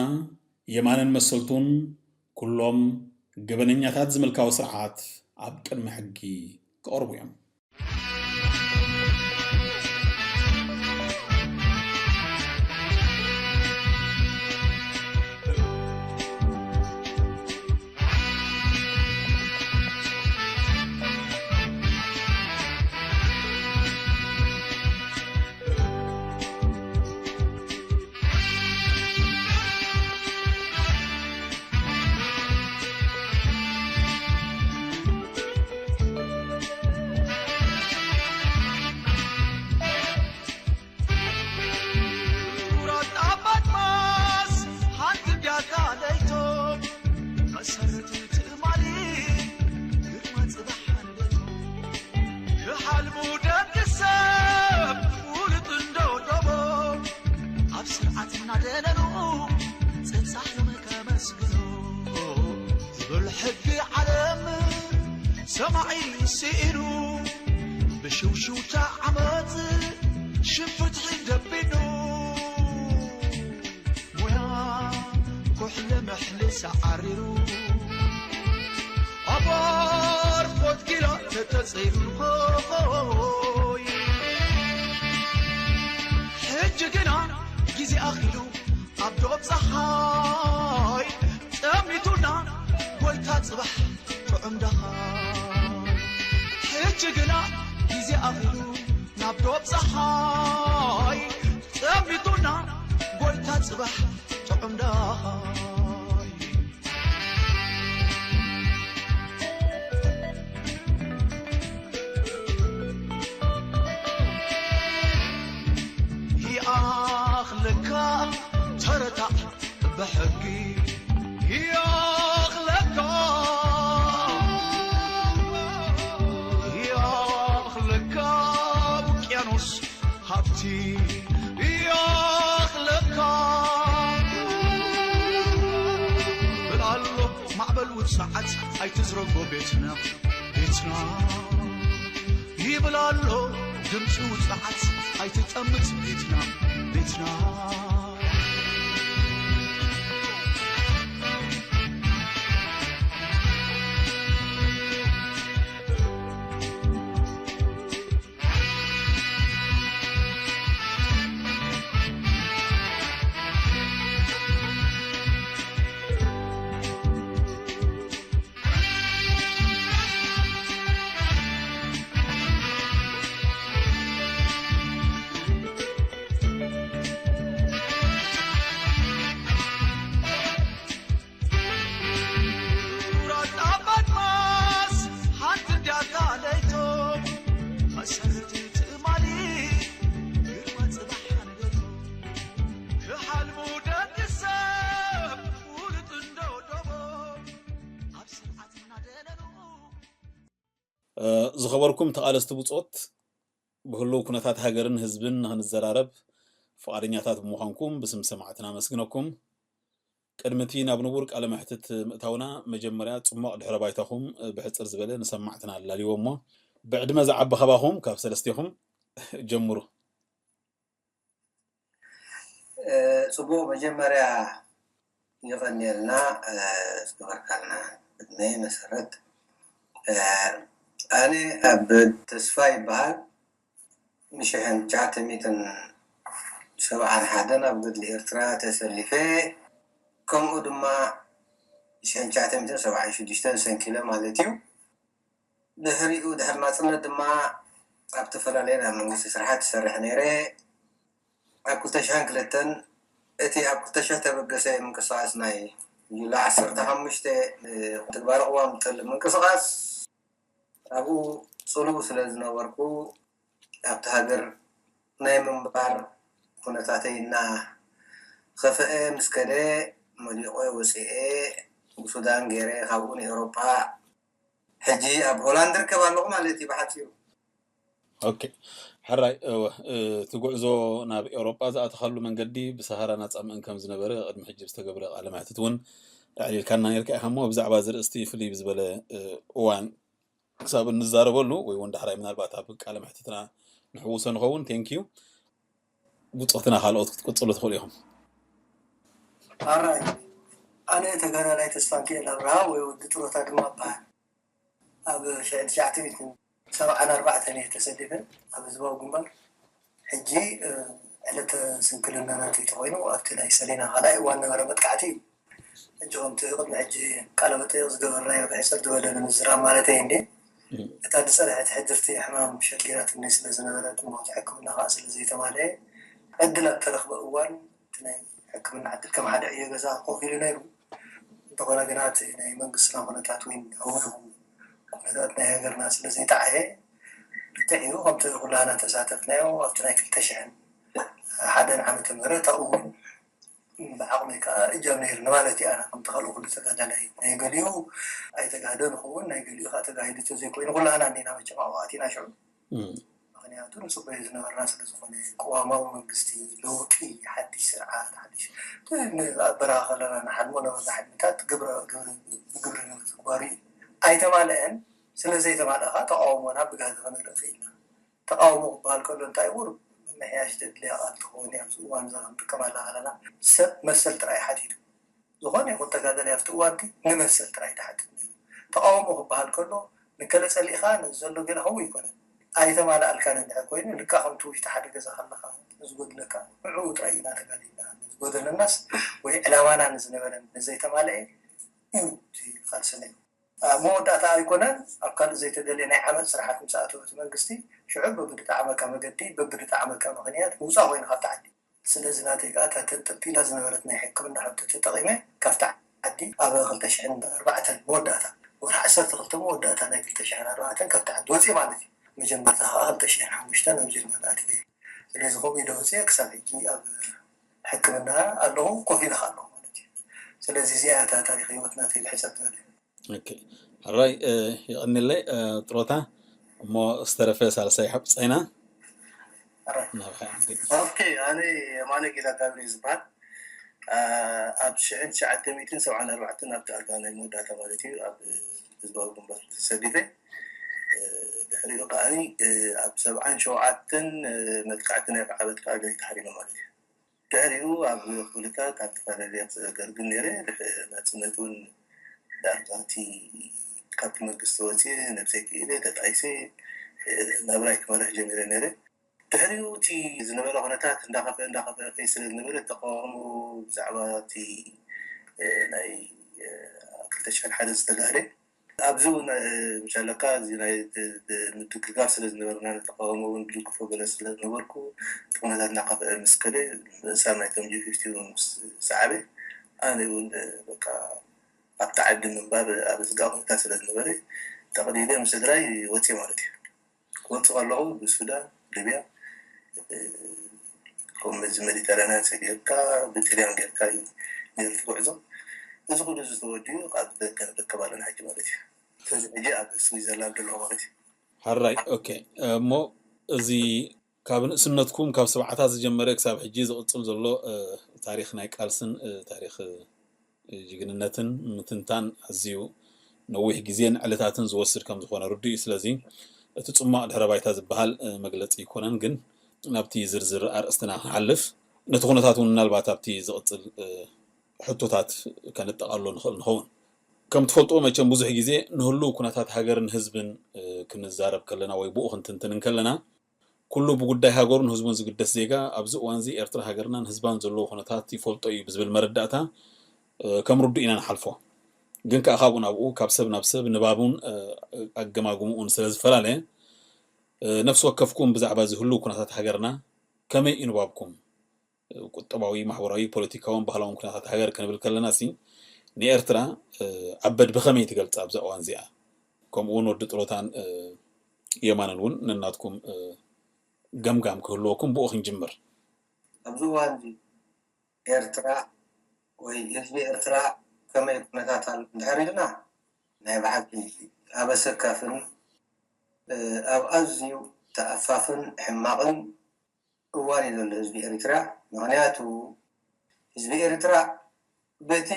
የማነን መሰልቱን ኩሎም ገበነኛታት ዝምልካዊ ስርዓት ኣብ ቅድሚ ሕጊ ክቐርቡ እዮም። ዝኸበርኩም ተቓለስቲ ብጾት፣ ብህሉው ኩነታት ሃገርን ህዝብን ንኽንዘራረብ ፍቓደኛታት ብምዃንኩም ብስም ሰማዕትና ኣመስግነኩም። ቅድሚ እቲ ናብ ንቡር ቃለ መሕትት ምእታውና፣ መጀመርያ ጽሟቕ ድሕረ ባይታኹም ብሕጽር ዝበለ ንሰማዕትና ኣላልይዎ እሞ፣ ብዕድመ ዝዓቢ ካባኹም ካብ ሰለስቴኹም ጀምሩ። ጽቡቕ፣ መጀመርያ ይቐንየልና ዝገበርካልና ዕድመ መሰረት። ኣነ ኣብ ተስፋ ይበሃል። ንሽሕን ትሽዓተ ሚእትን ሰብዓን ሓደን ኣብ ገድሊ ኤርትራ ተሰሊፈ፣ ከምኡ ድማ ሽሕን ትሽዓተ ሚእትን ሰብዓን ሽዱሽተን ሰንኪለ ማለት እዩ። ድሕሪኡ ድሕሪ ናጽነት ድማ ኣብ ዝተፈላለየ ናይ መንግስቲ ስራሓት ይሰርሕ ነይረ። ኣብ ክልተ ሽሕን ክልተን እቲ ኣብ ክልተ ሽሕ ተበገሰ ምንቅስቓስ ናይ ጁላይ ዓሰርተ ሓሙሽተ ትግባረ ቅዋም ዝጠልብ ምንቅስቓስ፣ ኣብኡ ጽሉው ስለ ዝነበርኩ ኣብቲ ሃገር ናይ ምንባር ኩነታተይ እናኸፍአ ምስ ከደ መሊቐ ወፂኤ ብሱዳን ገይረ ካብኡ ንኤውሮጳ ሕጂ ኣብ ሆላንድ ርከብ ኣለኹ ማለት እዩ ብሓፂሩ። ኦኬ፣ ሕራይ። እቲ ጉዕዞ ናብ ኤውሮጳ ዝኣተኻሉ መንገዲ ብሰሃራ ናጻ ምእን ከም ዝነበረ ቅድሚ ሕጂ ዝተገብረ ቃለ መሕትት እውን ኣዕሊልካና ነርካ ኢኻ እሞ ብዛዕባ እዚ ርእስቲ ፍልይ ብዝበለ እዋን ክሳብ እንዛረበሉ ወይ እውን ዳሕራይ ምናልባት ኣብ ቃለ መሕትትና ንሕውሶ ንኸውን። ቴንኪዩ። ብጾትና ካልኦት ክትቅጽሉ ትኽእሉ ኢኹም። ኣራይ፣ ኣነ ተጋዳላይ ተስፋንኪኤል ኣብርሃ ወይ ወዲ ጥሮታ ድማ እበሃል። ኣብ ሽሕን ትሽዓተ ሚእትን ሰብዓን ኣርባዕተን እየ ተሰሊፈ ኣብ ህዝባዊ ግንባር። ሕጂ ዕለተ ስንክልና ናተይ ተኮይኑ ኣብቲ ናይ ሰሌና ካልኣይ እዋን ነበረ መጥቃዕቲ እዩ። ሕጂ ከምቲ ቅድሚ ሕጂ ቃለ መጠይቕ ዝገበርናዮ ብሕፅር ዝበለ ንምዝራብ ማለተይ እንዴ፣ እታ ዝፀንሐት ሕድርቲ ሕማም ሸጊራትኒ ስለ ዝነበረት ሞት ሕክምና ከዓ ስለ ዘይተማለየ ዕድል ኣብ ተረኽበ እዋን እቲ ናይ ሕክምና ዕድል ከም ሓደ ዕዮ ገዛ ኮፍ ኢሉ ነይሩ። እንተኾነ ግና እቲ ናይ መንግስትና ኩነታት ወይ ኩነታት ናይ ሃገርና ስለ ዘይጠዓየ ልክዕ እዩ ከምቲ ኩላና ተሳተፍናዮ ኣብቲ ናይ ክልተ ሽሕን ሓደን ዓመተ ምህረት ኣብኡ እውን ብዓቕመይ ከዓ እጃም ነይርኒ ማለት እዩ። ኣነ ከምቲ ካልኡ ኩሉ ተጋዳላይ ናይ ገሊኡ ኣይተጋህደ ንኸውን ናይ ገሊኡ ከዓ ተጋሂዱ ተዘይኮይኑ ኩላና እኒና መቸም ኣብኡ ኣቲና ሽዑ። ምክንያቱ ንፅበዮ ዝነበርና ስለዝኾነ ቅዋማዊ መንግስቲ ለውጢ ሓድሽ ስርዓት ሓድሽ ኣበራኻ ከለና ንሓልሞ ነበርና ሕልምታት ብግብሪ ንምትግባሩ እዩ። ኣይተማልአን። ስለዘይተማልአ ከዓ ተቃውሞና ብጋህዲ ከነርኢ ክኢልና። ተቃውሞ ክበሃል ከሎ እንታይ ቁሩብ ምምሕያሽ ተድልያ ቃል ትኸውን እያ ኣብዚ እዋን እዛ ክንጥቀመላ ከለና ሰብ መሰል ጥራይ ሓቲቱ ዝኾነ ይኹን ተጋዳላይ ኣብቲ እዋንቲ ንመሰል ጥራይ ትሓትት ነይሩ። ተቃውሞ ክበሃል ከሎ ንከለ ጸሊእኻ ነዚ ዘሎ ገለ ከምኡ ይኮነን። ኣይተማልኣልካን እንድሕር ኮይኑ ልካ ከምቲ ውሽጢ ሓደ ገዛ ከለኻ ንዝጎድለካ ንዕኡ ጥራይ ኢና ተጋዲልና። ንዝጎደለናስ ወይ ዕላማና ንዝነበረን ንዘይተማልአ እዩ እቲ ቃልሲ ነይሩ። ኣብ መወዳእታ ኣይኮነን ኣብ ካልእ ዘይተደልየ ናይ ዓመፅ ስራሓት ምስ ኣተወ እቲ መንግስቲ ሽዑ በብድጣዕመካ መገዲ በብድጣዕመካ ምኽንያት ምውፃእ ኮይኑ ካብቲ ዓዲ። ስለዚ ናተይ ከዓ እታ ተንጠልጢላ ዝነበረት ናይ ሕክምና ሃብቲ ተጠቒመ ካብቲ ዓዲ ኣብ ክልተ ሽሕን ኣርባዕተን መወዳእታ ወርሒ ዓሰርተ ክልተ መወዳእታ ናይ ክልተ ሽሕን ኣርባዕተን ካብቲ ዓዲ ወፅየ ማለት እዩ። መጀመርታ ከዓ ክልተ ሽሕን ሓሙሽተን ኣብ ጀርመን ኣትየ። ስለዚ ከምኡ ኢለ ወፅየ ክሳብ ሕጂ ኣብ ሕክምና ኣለኹ፣ ኮፍ ኢለ ከዓ ኣለኹ ማለት እዩ። ስለዚ እዚኣ እያ እታ ታሪክ ህይወት ናተይ ብሕፅር ዝበለ። ሕራይ የቐንለይ ጥሮታ እሞ ዝተረፈ ሳልሳይ ሓቁፃ ኢና። ኦኬ፣ ኣነ የማነ ጌታ ጋብርኤል ዝበሃል። ኣብ ሽሕን ትሽዓተ ሚእትን ሰብዓን ኣርባዕተን ኣብቲ ኣልጋ ናይ መወዳእታ ማለት እዩ ኣብ ህዝባዊ ግንባር ተሰሊፈ። ድሕሪኡ ከዓኒ ኣብ ሰብዓን ሸውዓተን መጥቃዕቲ ናይ ዓበት ከዓ ገይ ተሓሪመ ማለት እዩ። ድሕሪኡ ኣብ ክፍልታት ኣብ ዝተፈላለያ ዘገልግል ነይረ። ድሕሪ ናፅነት እውን ዳርጋ እቲ ካብቲ መንግስቲ ወፅየ ነብሰይ ክኢለ ተጣይሰ ናብራይ ክመርሕ ጀሚረ ነይረ። ድሕሪኡ እቲ ዝነበረ ኩነታት እንዳኸፍአ እንዳኸፍአ ከይ ስለ ዝነበረ ተቃውሞ ብዛዕባ እቲ ናይ ክልተ ሽሕን ሓደ ዝተጋህደ ኣብዚ እውን ምሻለካ እዚ ናይ ምድግጋፍ ስለ ዝነበርና ንተቃውሞ እውን ድግፎ ገለ ስለ ዝነበርኩ እቲ ኩነታት እናኸፍአ ምስ ከደ ምእሳር ናይቶም ጂ ፊፍቲ እውን ምስ ሰዓበ ኣነ እውን በቃ ኣብቲ ዓዲ ምንባር ኣብ ዝጋ ኩነታት ስለ ዝነበረ ጠቕሊለ ምስ ስድራይ ወፅየ ማለት እዩ። ክወፅእ ከለኹ ብሱዳን፣ ሊብያ ከምኡ እዚ ሜዲተራንያን ሰጊርካ ብጥልያን ጌርካ እዩ ነይሩ እቲ ጉዕዞ። እዚ ኩሉ እዚ ተወዲኡ ኣብ ደገ ንርከብ ኣለና ሕጂ ማለት እዩ። ስለዚ ሕጂ ኣብ ስዊዘርላንድ ኣለኹ ማለት እዩ። ኣራይ ኦኬ። እሞ እዚ ካብ ንእስነትኩም ካብ ሰብዓታት ዝጀመረ ክሳብ ሕጂ ዝቕጽል ዘሎ ታሪኽ ናይ ቃልስን ታሪኽ ጅግንነትን ምትንታን ኣዝዩ ነዊሕ ግዜን ዕለታትን ዝወስድ ከም ዝኾነ ርዱእ እዩ። ስለዚ እቲ ጽሟቕ ድሕረ ባይታ ዝበሃል መግለጺ ኣይኮነን፣ ግን ናብቲ ዝርዝር ኣርእስትና ክንሓልፍ ነቲ ኩነታት እውን ምናልባት ኣብቲ ዝቕጽል ሕቶታት ከነጠቓሎ ንኽእል ንኸውን። ከም ትፈልጥዎ መቸም ብዙሕ ግዜ ንህሉው ኩነታት ሃገርን ህዝብን ክንዛረብ ከለና ወይ ብኡ ክንትንትን እንከለና ኩሉ ብጉዳይ ሃገሩን ህዝቡን ዝግደስ ዜጋ ኣብዚ እዋንዚ ኤርትራ ሃገርናን ህዝባን ዘለዎ ኩነታት ይፈልጦ እዩ ብዝብል መረዳእታ ከም ርዱእ ኢና ንሓልፎ። ግን ከኣ ካብኡ ናብኡ ካብ ሰብ ናብ ሰብ ንባቡን ኣገማግምኡን ስለ ዝፈላለ ነፍሲ ወከፍኩም ብዛዕባ እዚ ህሉው ኩነታት ሃገርና ከመይ እዩ ንባብኩም? ቁጠባዊ፣ ማሕበራዊ፣ ፖለቲካውን ባህላውን ኩነታት ሃገር ክንብል ከለና ሲ ንኤርትራ ኣበድ ብኸመይ ትገልጻ ኣብዛ እዋን እዚኣ? ከምኡ እውን ወዲ ጥሮታን የማንን እውን ነናትኩም ገምጋም ክህልወኩም ብኡ ክንጅምር። ኣብዚ እዋን እዚ ኤርትራ ወይ ህዝቢ ኤርትራ ከመይ ኩነታት ኣሎ እንድሕር ኢልና ናይ ብሓቂ ኣብ ኣሰካፍን ኣብ ኣዝዩ ተኣፋፍን ሕማቕን እዋን እዩ ዘሎ ህዝቢ ኤርትራ። ምኽንያቱ ህዝቢ ኤርትራ በቲ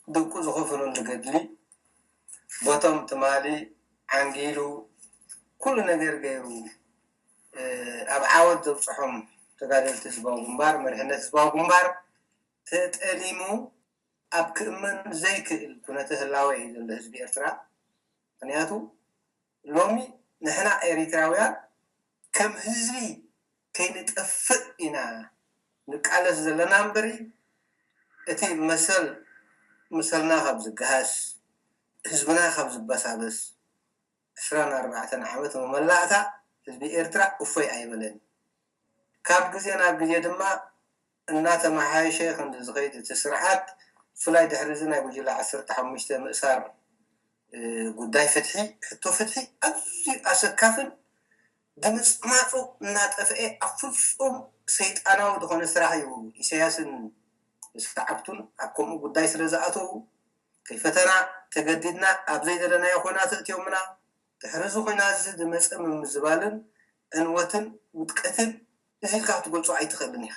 ደቁ ዝኸፈለሉ ገድሊ ቦቶም ትማሊ ዓንጊሉ ኩሉ ነገር ገይሩ ኣብ ዓወት ዘብፅሖም ተጋደልቲ ህዝባዊ ግንባር፣ መሪሕነት ህዝባዊ ግንባር ተጠሊሙ ኣብ ክእመን ዘይክእል ኩነተ ህላወ እዩ ዘሎ ህዝቢ ኤርትራ። ምኽንያቱ ሎሚ ንሕና ኤሪትራውያን ከም ህዝቢ ከይንጠፍእ ኢና ንቃለስ ዘለና እምበሪ እቲ መሰል ምሰልና ካብ ዝገሃስ ህዝብና ካብ ዝበሳበስ ዕስራን ኣርባዕተን ዓመት መመላእታ ህዝቢ ኤርትራ እፎይ ኣይበለን። ካብ ግዜ ናብ ግዜ ድማ እናተመሓየሸ ከምዚ ዝኸይድ እቲ ስርዓት ብፍላይ ድሕሪ እዚ ናይ ጉጅለ ዓሰርተ ሓሙሽተ ምእሳር ጉዳይ ፍትሒ ሕቶ ፍትሒ ኣዝዩ ኣሰካፍን ድምፅማፁ እናጠፍአ ኣብ ፍፁም ሰይጣናዊ ዝኾነ ስራሕ እዩ ኢሳያስን ሰዓብቱን ኣብ ከምኡ ጉዳይ ስለ ዝኣተዉ ከይፈተና ተገዲድና ኣብ ዘይደለናዮ ኹናት እእትዮምና ድሕሪ እዚ ኹናት እዚ ዝመፀ ምምዝባልን ዕንወትን ውድቀትን እዚ ኢልካ ክትገልፆ ኣይትኽእልን ኢኻ።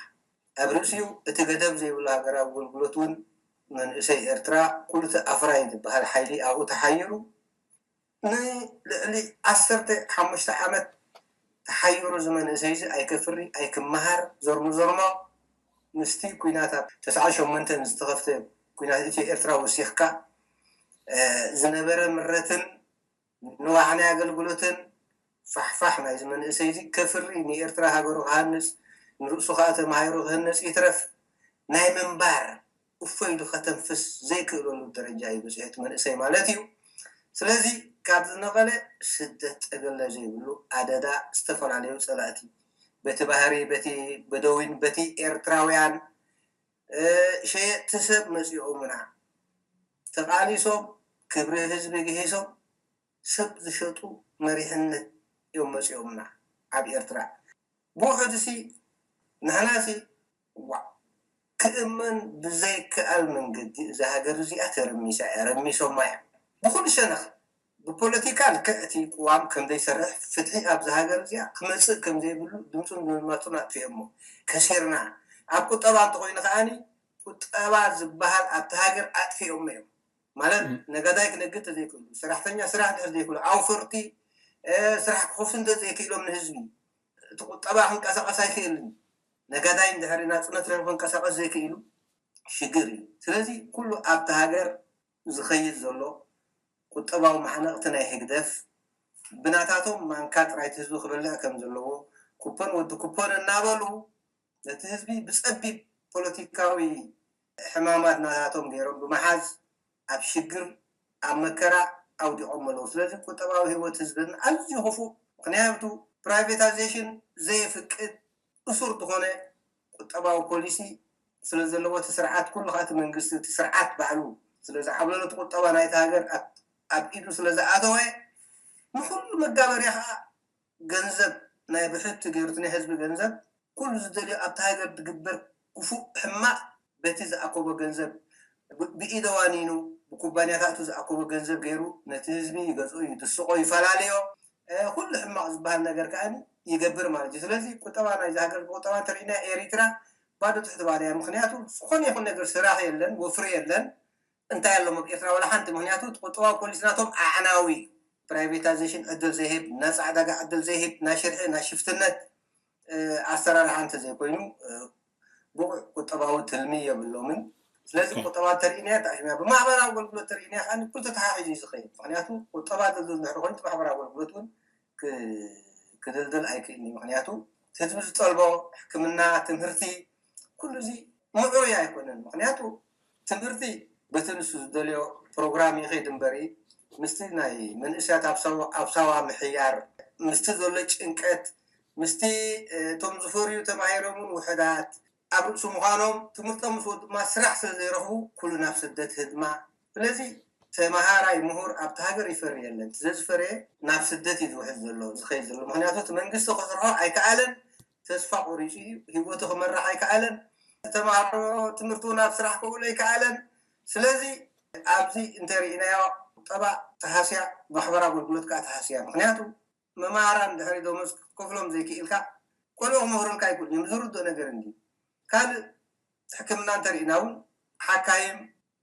ኣብ ርእሲኡ እቲ ገደብ ዘይብሉ ሃገራዊ ኣገልግሎት እውን መንእሰይ ኤርትራ ኩሉ እቲ ኣፍራይ ዝበሃል ሓይሊ ኣብኡ ተሓይሩ ንልዕሊ ዓሰርተ ሓሙሽተ ዓመት ተሓይሩ እዚ መንእሰይ እዚ ኣይከፍሪ ኣይክመሃር ዞርሞ ዞርሞ ምስቲ ኩናት ኣብ ተስዓን ሸሞንተን ዝተኸፍተ ኩናት ኢትዮ ኤርትራ ወሲኽካ ዝነበረ ምረትን ንዋሕ ናይ ኣገልግሎትን ፋሕፋሕ ናይዚ መንእሰይ እዚ ከፍሪ ንኤርትራ ሃገሩ ክሃንፅ ንርእሱ ከዓ ተማሂሩ ክህነፅ ይትረፍ ናይ ምንባር እፎ ኢሉ ከተንፍስ ዘይክእለሉ ደረጃ እዩ በፂሑ እቲ መንእሰይ ማለት እዩ። ስለዚ ካብ ዝነቐለ ስደት ጠገለ ዘይብሉ ኣደዳ ዝተፈላለዩ ፀላእቲ በቲ ባህሪ በቲ በደዊን በቲ ኤርትራውያን ሸየጥቲ ሰብ መፂኦምና ተቓሊሶም ክብሪ ህዝቢ ግሂሶም ሰብ ዝሸጡ መሪሕነት እዮም መፂኦምና ኣብ ኤርትራ። ብውሕድሲ ንሕናሲ ዋዕ ክእመን ብዘይከኣል መንገዲ እዛ ሃገር እዚኣ ተረሚሳ እያ፣ ረሚሶማ እዮም ብኩሉ ሸነኽ። ብፖለቲካ ልክዕ እቲ ቅዋም ከም ዘይሰርሕ ፍትሒ ኣብዚ ሃገር እዚኣ ክመፅእ ከም ዘይብሉ ድምፁን ምድማፁን ኣጥፊኦሞ ከሲርና። ኣብ ቁጠባ እንተኮይኑ ከዓኒ ቁጠባ ዝበሃል ኣብቲ ሃገር ኣጥፊኦሞ እዮም። ማለት ነጋዳይ ክነግድ ተዘይክእሉ፣ ሰራሕተኛ ስራሕ ድሕር ዘይክእሉ፣ ኣውፈርቲ ስራሕ ክኸፍቱ እንተዘይክእሎም ንህዝቢ እቲ ቁጠባ ክንቀሳቀስ ኣይክእልን። ነጋዳይ እንድሕሪ ናፅነት ረኺቡ ክንቀሳቀስ ዘይክእሉ ሽግር እዩ። ስለዚ ኩሉ ኣብቲ ሃገር ዝኸይድ ዘሎ ቁጠባዊ ማሕነቕቲ ናይ ህግደፍ ብናታቶም ማንካ ጥራይ እቲ ህዝቢ ክበልዕ ከም ዘለዎ ኩፖን ወዲ ኩፖን እናበሉ ነቲ ህዝቢ ብፀቢብ ፖለቲካዊ ሕማማት ናታቶም ገይሮም ብምሓዝ ኣብ ሽግር ኣብ መከራ ኣውዲቖም ኣለዉ። ስለዚ ቁጠባዊ ህይወት ህዝብን ኣዝዩ ክፉእ፣ ምክንያቱ ፕራይቬታይዜሽን ዘየፍቅድ እሱር ዝኾነ ቁጠባዊ ፖሊሲ ስለ ዘለዎ እቲ ስርዓት ኩሉ ከዓ እቲ መንግስቲ እቲ ስርዓት ባዕሉ ስለ ዝዓብለሎ እቲ ቁጠባ ናይቲ ሃገር ኣብ ኢዱ ስለ ዝኣተወ ንኩሉ መጋበርያ ከዓ ገንዘብ ናይ ብሕቲ ገይሩ እቲ ናይ ህዝቢ ገንዘብ ኩሉ ዝደልዮ ኣብቲ ሃገር ዝግበር ክፉእ ሕማቕ በቲ ዝኣከቦ ገንዘብ ብኢደ ዋኒኑ ብኩባንያታቱ ዝኣከቦ ገንዘብ ገይሩ ነቲ ህዝቢ ይገዝኦ ይድስቆ ይፈላለዮ ኩሉ ሕማቕ ዝበሃል ነገር ከዓ ይገብር ማለት እዩ። ስለዚ ቁጠባ ናይዚ ሃገር ብቁጠባ እንተሪእና ኤሪትራ ባዶ ትሕቲ ባዶ እያ። ምክንያቱ ዝኾነ ይኹን ነገር ስራሕ የለን፣ ወፍሪ የለን። እንታይ ኣለዎም ኣብ ኤርትራ? ዋላ ሓንቲ። ምክንያቱ እቲ ቁጠባዊ ፖሊሲ ናቶም ኣዕናዊ፣ ፕራይቬታይዜሽን ዕድል ዘይህብ፣ ነፃ ዕዳጋ ዕድል ዘይህብ፣ ናይ ሽርሒ ናይ ሽፍትነት ኣሰራርሓ እንተዘይኮይኑ ብቑዕ ቁጠባዊ ትልሚ የብሎምን። ስለዚ ቁጠባ ተርእይናያ ታሽሚያ ብማሕበራዊ ኣገልግሎት ተርእይናያ ከዓ ኩሉ ተተሓሒዙ እዩ ዝኸይድ። ምክንያቱ ቁጠባ ዝብል ድሕሪ ኮይኑ ማሕበራዊ ኣገልግሎት እውን ክድልድል ኣይክእልን እዩ። ምክንያቱ ህዝቢ ዝጠልቦ ሕክምና፣ ትምህርቲ፣ ኩሉ እዚ ምዕሩይ ኣይኮነን። ምክንያቱ ትምህርቲ በቲ ንሱ ዝደልዮ ፕሮግራም ይኸይድ እምበሪ ምስቲ ናይ መንእሰያት ኣብ ሳዋ ምሕያር፣ ምስቲ ዘሎ ጭንቀት፣ ምስቲ እቶም ዝፈርዩ ተማሂሮምን ውሕዳት ኣብ ርእሱ ምዃኖም ትምህርቶም ምስ ወዱ ድማ ስራሕ ስለ ዘይረኽቡ ኩሉ ናብ ስደት ህድማ። ስለዚ ተመሃራይ ምሁር ኣብቲ ሃገር ይፈሪ የለን። ስለዝፈረየ ናብ ስደት እዩ ዝውሕድ ዘሎ ዝኸይድ ዘሎ። ምክንያቱ እቲ መንግስቲ ክስርሖ ኣይከኣለን፣ ተስፋ ቆሪፁ እዩ፣ ህይወቱ ክመራሕ ኣይከኣለን። ተማሃሮ ትምህርቱ ናብ ስራሕ ክውዕሎ ኣይከኣለን። ስለዚ ኣብዚ እንተሪእናዮ ቁጠባ ተሃስያ፣ ማሕበር ኣገልግሎት ከዓ ተሃስያ። ምክንያቱ መማህራን ድሕሪ ደሞዝ ክትከፍሎም ዘይክኢልካ ቆልዑ ክምህሩልካ ኣይክእሉን እዮም። ዝርድኦ ነገር እንዲ ካልእ ሕክምና እንተሪእና እውን ሓካይም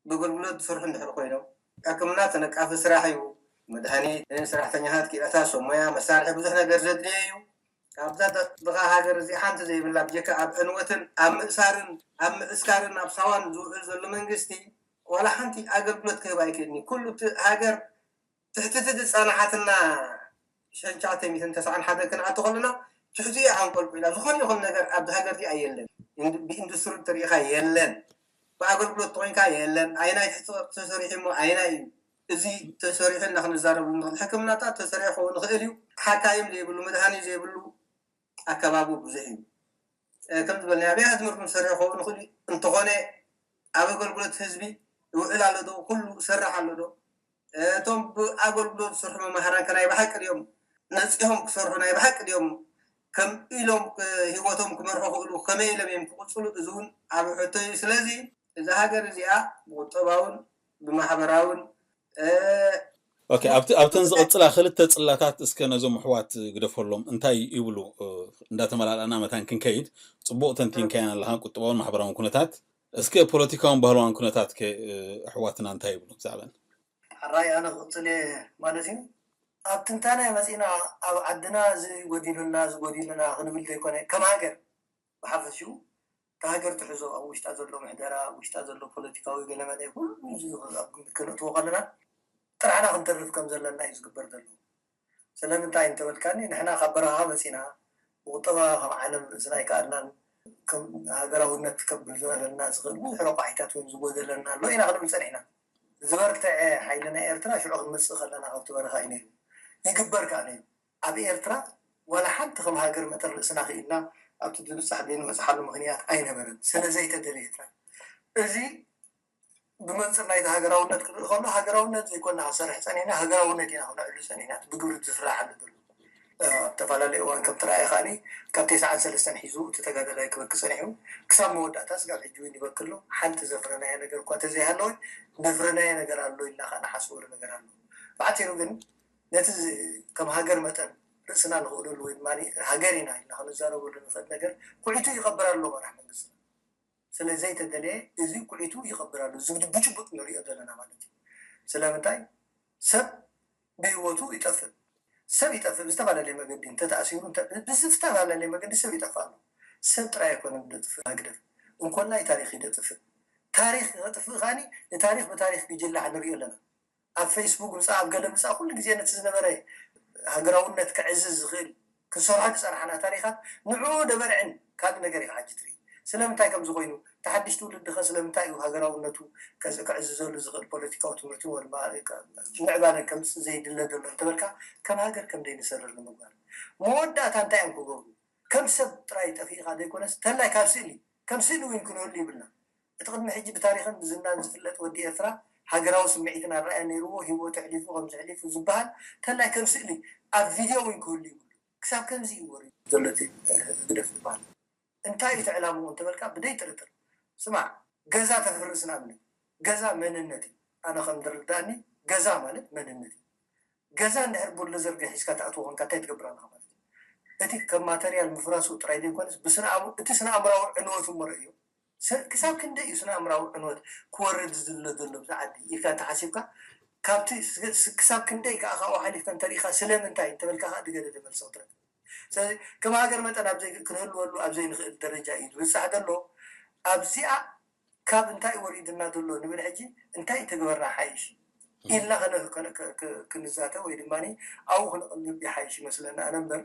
ብኣገልግሎት ዝሰርሑ እንድሕር ኮይኖም ሕክምና ተነቃፊ ስራሕ እዩ። መድሃኒት፣ ሰራሕተኛታት፣ ክኢላታት፣ ሶሞያ፣ መሳርሒ ብዙሕ ነገር ዘድልዮ እዩ። ካብዛ ድኻ ሃገር እዚ ሓንቲ ዘይብላ ብጀካ ኣብ ዕንወትን ኣብ ምእሳርን ኣብ ምዕስካርን ኣብ ሳዋን ዝውዕል ዘሎ መንግስቲ ዋላ ሓንቲ ኣገልግሎት ክህብ ኣይክእልኒ። ኩሉ እቲ ሃገር ትሕቲ እቲ ዝጸናሓትና ሸንቻተ ሚትን ተስዓን ሓደን ክንኣቱ ከለና ትሕቲ እዩ ኣንቆልቁላ። ዝኾነ ይኹን ነገር ኣብዚ ሃገር እዚ ኣየለን። ኢንድ- ብኢንዱስትሪ ተሪኢኻ የለን። ብኣገልግሎት ተኾይንካ የለን። ኣይናይ ትሕቲ ቅርጺ ተሰሪሑ እሞ ኣይናይ እዩ። እዚ ተሰሪሑ እና ክንዛረብ ንኽእል። ሕክምናታት ተሰሪሑ ክኸውን ይኽእል እዩ። ሓካይም ዘይብሉ፣ መድሃኒ ዘይብሉ ኣከባቢ ብዙሕ እዩ። ከም ዝበልናዮ ኣብያተ ትምህርቲ ምሰሪሑ ክኸውን ይኽእል እዩ። እንተኾነ ኣብ ኣገልግሎት ህዝቢ ይውዕል ኣሎ ዶ? ኩሉ ይሰርሕ ኣሎ ዶ? እቶም ብኣገልግሎት ዝሰርሑ መማህራን ከ ናይ ብሓቂ ድዮም ነፂሆም ክሰርሑ ናይ ብሓቂ ድዮም ከም ኢሎም ህይወቶም ክመርሑ ክእሉ ከመይ ኢሎም እዮም ክቕፅሉ? እዚ እውን ዓብ ሕቶ እዩ። ስለዚ እዛ ሃገር እዚኣ ብቁጠባውን ብማሕበራውን ኦኬ ኣብቲ ኣብተን ዝቕፅላ ክልተ ፅላታት እስከ ነዞም ኣሕዋት ግደፈሎም እንታይ ይብሉ እንዳተመላላእና መታን ክንከይድ ፅቡቕ ተንቲንካያን ኣለኻን ቁጠባውን ማሕበራውን ኩነታት እስከ ፖለቲካውን ባህላውን ኩነታት ከ ኣሕዋትና እንታይ ይብሉ ብዛዕበን ሕራይ ኣነ ክቕፅል እየ ማለት እዩ ኣብ ትንታነ መፂና ኣብ ዓድና እዚ ጎዲሉና እዚ ጎዲሉና ክንብል ዘይኮነ ከም ሃገር ብሓፈሽኡ እታ ሃገር ትሕዞ ኣብ ውሽጣ ዘሎ ምሕደራ ኣብ ውሽጣ ዘሎ ፖለቲካዊ ገለመለ ኩሉ ኣብ ግምት ከነእትዎ ከለና ጥራሕና ክንተርፍ ከም ዘለና እዩ ዝግበር ዘሎ ስለምንታይ እንተበልካኒ ንሕና ካብ በረኻ መፂና ብቁጠባ ካብ ዓለም ርእስና ኣይከኣልናን ከም ሃገራውነት ከብል ዝበለና ዝኽእል ብዙሕ ረቋሒታት እውን ዝጎደለና ኣሎ ኢና ክንብል ፀኒሕና ዝበርትዐ ሓይሊ ናይ ኤርትራ ሽዑ ክንመፅእ ከለና ካብቲ በረኻ እዩ ነይሩ ይግበር ከዓ ነይሩ ኣብ ኤርትራ ዋላ ሓንቲ ከም ሃገር መጠን ርእስና ክኢልና ኣብቲ ዝብፃሕ ዘይንበፅሓሉ ምክንያት ኣይነበረን ስለ ዘይተደልየ ጥራይ እዚ ብመንፅር ናይቲ ሃገራውነት ክርኢ ከሎ ሃገራውነት ዘይኮና ክሰርሕ ፀኒሕና ሃገራውነት ኢና ክነዕሉ ፀኒሕና ብግብሪ ዝስራሕ ኣሎ ዘሎ ኣብ ዝተፈላለዩ እዋን ከም ትረኣየ ከዓኒ ካብ ተስዓን ሰለስተን ሒዙ እቲ ተጋዳላይ ክበኪ ፀኒሑ ክሳብ መወዳእታ ስጋብ ሕጂ እውን ይበኪ ኣሎ ሓንቲ ዘፍረናዮ ነገር እኳ ተዘይሃለወ ነፍረናዮ ነገር ኣሎ ኢልና ከዓ ንሓስበሉ ነገር ኣሎ ብሓፂሩ ግን ነቲ ከም ሃገር መጠን ርእስና ንኽእለሉ ወይ ድማ ሃገር ኢና ኢልና ክንዛረበሉ ንኽእል ነገር ኩዒቱ ይቐብር ኣሎ መራሕ መንግስትና ስለ ዘይተደለየ እዚ ኩዒቱ ይቐብር ኣሎ እዚ ብጭቡጥ ንሪኦ ዘለና ማለት እዩ ስለምንታይ ሰብ ብህይወቱ ይጠፍእ ሰብ ይጠፍእ ብዝተፈላለየ መገዲ እንተተኣሲሩ ብዝተፈላለየ መገዲ ሰብ ይጠፍእ ኣሎ ሰብ ጥራይ ኣይኮነን ደጥፍእ ህግደፍ እንኮላይ ታሪክ ይደጥፍእ ታሪክ ከጥፍእ ከዓኒ ንታሪክ ብታሪክ ግጅላዕ ንሪኦ ኣለና ኣብ ፌስቡክ ምፃእ ኣብ ገለ ምፃእ ኩሉ ግዜ ነቲ ዝነበረ ሃገራውነት ክዕዝዝ ዝኽእል ክንሰርሖ ዝፀናሕና ታሪኻት ንዕኡ ደበርዕን ካልእ ነገር እዩ ክዓጅ ትርኢ ስለምንታይ ከምዚ ኮይኑ ተሓድሽ ትውልዲ ከ ስለምንታይ እዩ ሃገራውነቱ ክዕዝዘሉ ዝኽእል ፖለቲካዊ ትምህርቲ ወድማ ምዕባለ ከምፅእ ዘይድለ ዘሎ እንተበልካ ከም ሃገር ከም ደይንሰርር ንምግባር መወዳእታ እንታይ እዮም ክገብሩ ከም ሰብ ጥራይ ጠፊእኻ ዘይኮነስ ተላይ ካብ ስእሊ ከም ስእሊ እውን ክንህሉ ይብልና እቲ ቅድሚ ሕጂ ብታሪኽን ብዝናን ዝፍለጥ ወዲ ኤርትራ ሃገራዊ ስምዒትን ኣረኣእያን ነይርዎ፣ ሂወቱ ኣሕሊፉ ከምዚ ኣሕሊፉ ዝበሃል ተላይ ከም ስእሊ ኣብ ቪድዮ እውን ክህሉ ይብሉ። ክሳብ ከምዚ እዩ ወሪዱ ዘሎ እቲ ህግደፍ ዝበሃል። እንታይ እዩ እቲ ዕላምኡ እንተበልካ ብደይ ጥርጥር። ስማዕ ገዛ ተፍርስ ንኣብነት ገዛ መንነት እዩ። ኣነ ከም ዝርዳእኒ ገዛ ማለት መንነት እዩ። ገዛ እንድሕር ቡልዶዘር ገሒስካ ትኣትዎ ኮንካ እንታይ ትገብር ኣለኻ ማለት እዩ? እቲ ከም ማተርያል ምፍራሱ ጥራይ ዘይኮነስ ብስነ ኣእምሮ፣ እቲ ስነ ኣእምራዊ ዕንወቱ እሞ ረእዮ። ስ-፣ ክሳብ ክንደይ እዩ ስነ ኣእምራዊ ዕንወት ክወርድ ዝሎ ዘሎ ብዛ ዓዲ ኢልካ እንተሓሲብካ፣ ካብቲ ስ-፣ ስ-፣ ክሳብ ክንደይ ከዓ ካብኡ ሓሊፍካ እንተሪእኻ ስለምንታይ እንተበልካ ከዓ ዝገደደ መልሲ ክትረክብ። ስለዚ ከም ሃገር መጠን ኣብ ዘይ-፣ ክንህልወሉ ኣብ ዘይንኽእል ደረጃ እዩ ዝበፅሕ ዘሎ። ኣብዚኣ ካብ እንታይ ወሪድና ዘሎ ንብል ሕጂ እንታይ ተግበርና ሓይሽ ኢልና ከነ-፣ ከነ-፣ ከ-፣ ከ-፣ ክንዛተ ወይ ድማ ኣብኡ ክንቕልብ ይሓይሽ ይመስለና። ኣነ እምበር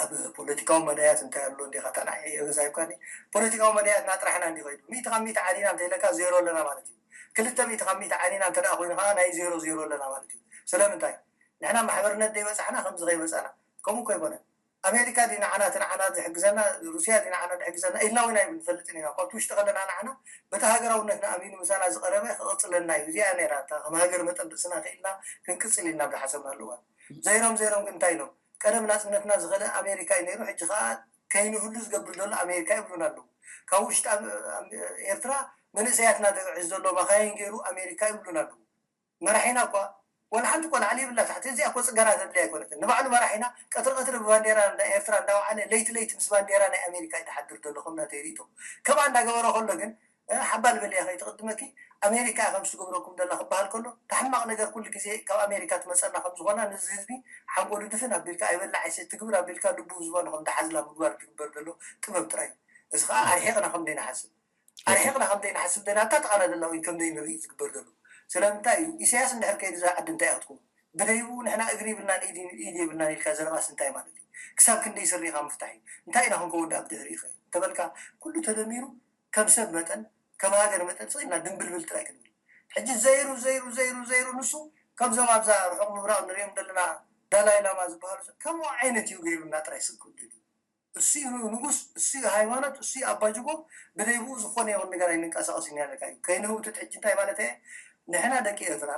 ኣብ ፖለቲካዊ መዳያት እንታይ ኣሎ እንዲኻ ታናዒ ገዛ ይኳኒ ፖለቲካዊ መዳያትና ጥራሕና እንዲ ከይዱ ሚእቲ ካብ ሚእቲ ዓሊና እንተኢለካ ዜሮ ኣለና ማለት እዩ። ክልተ ሚእቲ ካብ ሚእቲ ዓሊና እንተ ደኣ ኮይኑ ከዓ ናይ ዜሮ ዜሮ ኣለና ማለት እዩ። ስለምንታይ ንሕና ማሕበርነት ዘይበፃሕና ከምዚ ከይበፃና ከምኡ እኮ ይኮነ። ኣሜሪካ ድዩ ንዓና እቲ ንዓና ዝሕግዘና፣ ሩስያ ድዩ ንዓና ዝሕግዘና ኢልና እውን ኣይንፈልጥን ኢና። እኳ እቲ ውሽጢ ከለና ንዓና በቲ ሃገራውነትና ኣሚኑ ምሳና ዝቐረበ ክቕፅለና እዩ። እዚኣ ነይራ እታ ከም ሃገር መጠን ርእስና ክኢልና ክንቅፅል ኢልና ብዝሓሰብናሉ እዋን። ዘይሮም ዘይሮም ግን እንታይ ኢሎም? ቀደም ናፅነትና ዝኸለ ኣሜሪካ እዩ ነይሩ፣ ሕጂ ከዓ ከይንህሉ ዝገብር ዘሎ ኣሜሪካ ይብሉና ኣለዉ። ካብ ውሽጢ ኣም-፣ ኣም-፣ ኤርትራ መንእሰያትና ዘግዕዝ ዘሎ መኻይን ገይሩ ኣሜሪካ ይብሉና ኣለዉ። መራሒና እኳ ወላ ሓንቲ እኮ ላዕሊ ይብላ ታሕቲ፣ እዚኣ እኮ ፅገና ዘድልያ ኣይኮነትን። ንባዕሉ መራሒና ቀትሪ ቀትሪ ብባንዴራ እንዳ ኤርትራ እንዳወዓለ ለይቲ ለይቲ ምስ ባንዴራ ናይ ኣሜሪካ እዩ ዝሓድር ዘሎ ከም ናተይ ርእቶ። ከምኣ እንዳገበረ ከሎ ግን እ፣ ሓባል በልያ ከይትቕድመኪ ኣሜሪካ እያ ከምዚ ትገብረኩም ዘላ ክበሃል ከሎ፣ እቲ ሕማቕ ነገር ኩሉ ግዜ ካብ ኣሜሪካ ትመፀና ከም ዝኾና ነዚ ህዝቢ ሓንጎሉ ድፍን ኣቢልካ ኣይበላዕ ኣይሰቲ ግብር ኣቢልካ ልቡ ዝባኑ ከም ዝሓዝላ ምግባር ዝግበር ዘሎ ጥበብ ጥራይ እዩ። እዚ ከዓ ኣርሒቕና ከም ዘይንሓስብ ኣርሒቕና ከም ዘይንሓስብ ደና ኣታ ጥቓና ደላ ወይ ከም ዘይንርኢ ዝግበር ዘሎ። ስለምንታይ እዩ ኢሳያስ እንድሕር ከይዱ እዛ ዓዲ እንታይ እያ ክትከውን? ብደይቡ ንሕና እግሪ ይብልናን ኢድ ኢድ የብልናን ኢልካ ዘረባስ እንታይ ማለት እዩ? ክሳብ ክንደይ ስሪኻ ምፍታሕ እዩ? እንታይ ኢና ክንከውን ደኣ ብድሕሪ ይኸ እንተበልካ ኩሉ ተደሚሩ ከም ሰብ መጠን ከም ሃገር መጠን ስቕ ኢልና ድንብልብል ጥራይ ክንብል። ሕጂ ዘይሩ ዘይሩ ዘይሩ ዘይሩ ንሱ ከምዞም ኣብዛ ርሑቕ ምብራቕ ንሪኦም ዘለና ዳላይ ላማ ዝበሃሉ ሰብ ከምኡ ዓይነት እዩ ገይሩና ጥራይ ስቅ ክብል ደልዩ። እሱ እዩ ንጉስ፣ እሱ እዩ ሃይማኖት፣ እሱ እዩ ኣባጅጎ። ብደይብኡ ዝኾነ ይኹን ነገር ኣይንንቀሳቐስን ኢና ኢልካ እዩ። ከይንህውትት ሕጂ እንታይ ማለት እየ? ንሕና ደቂ ኤርትራ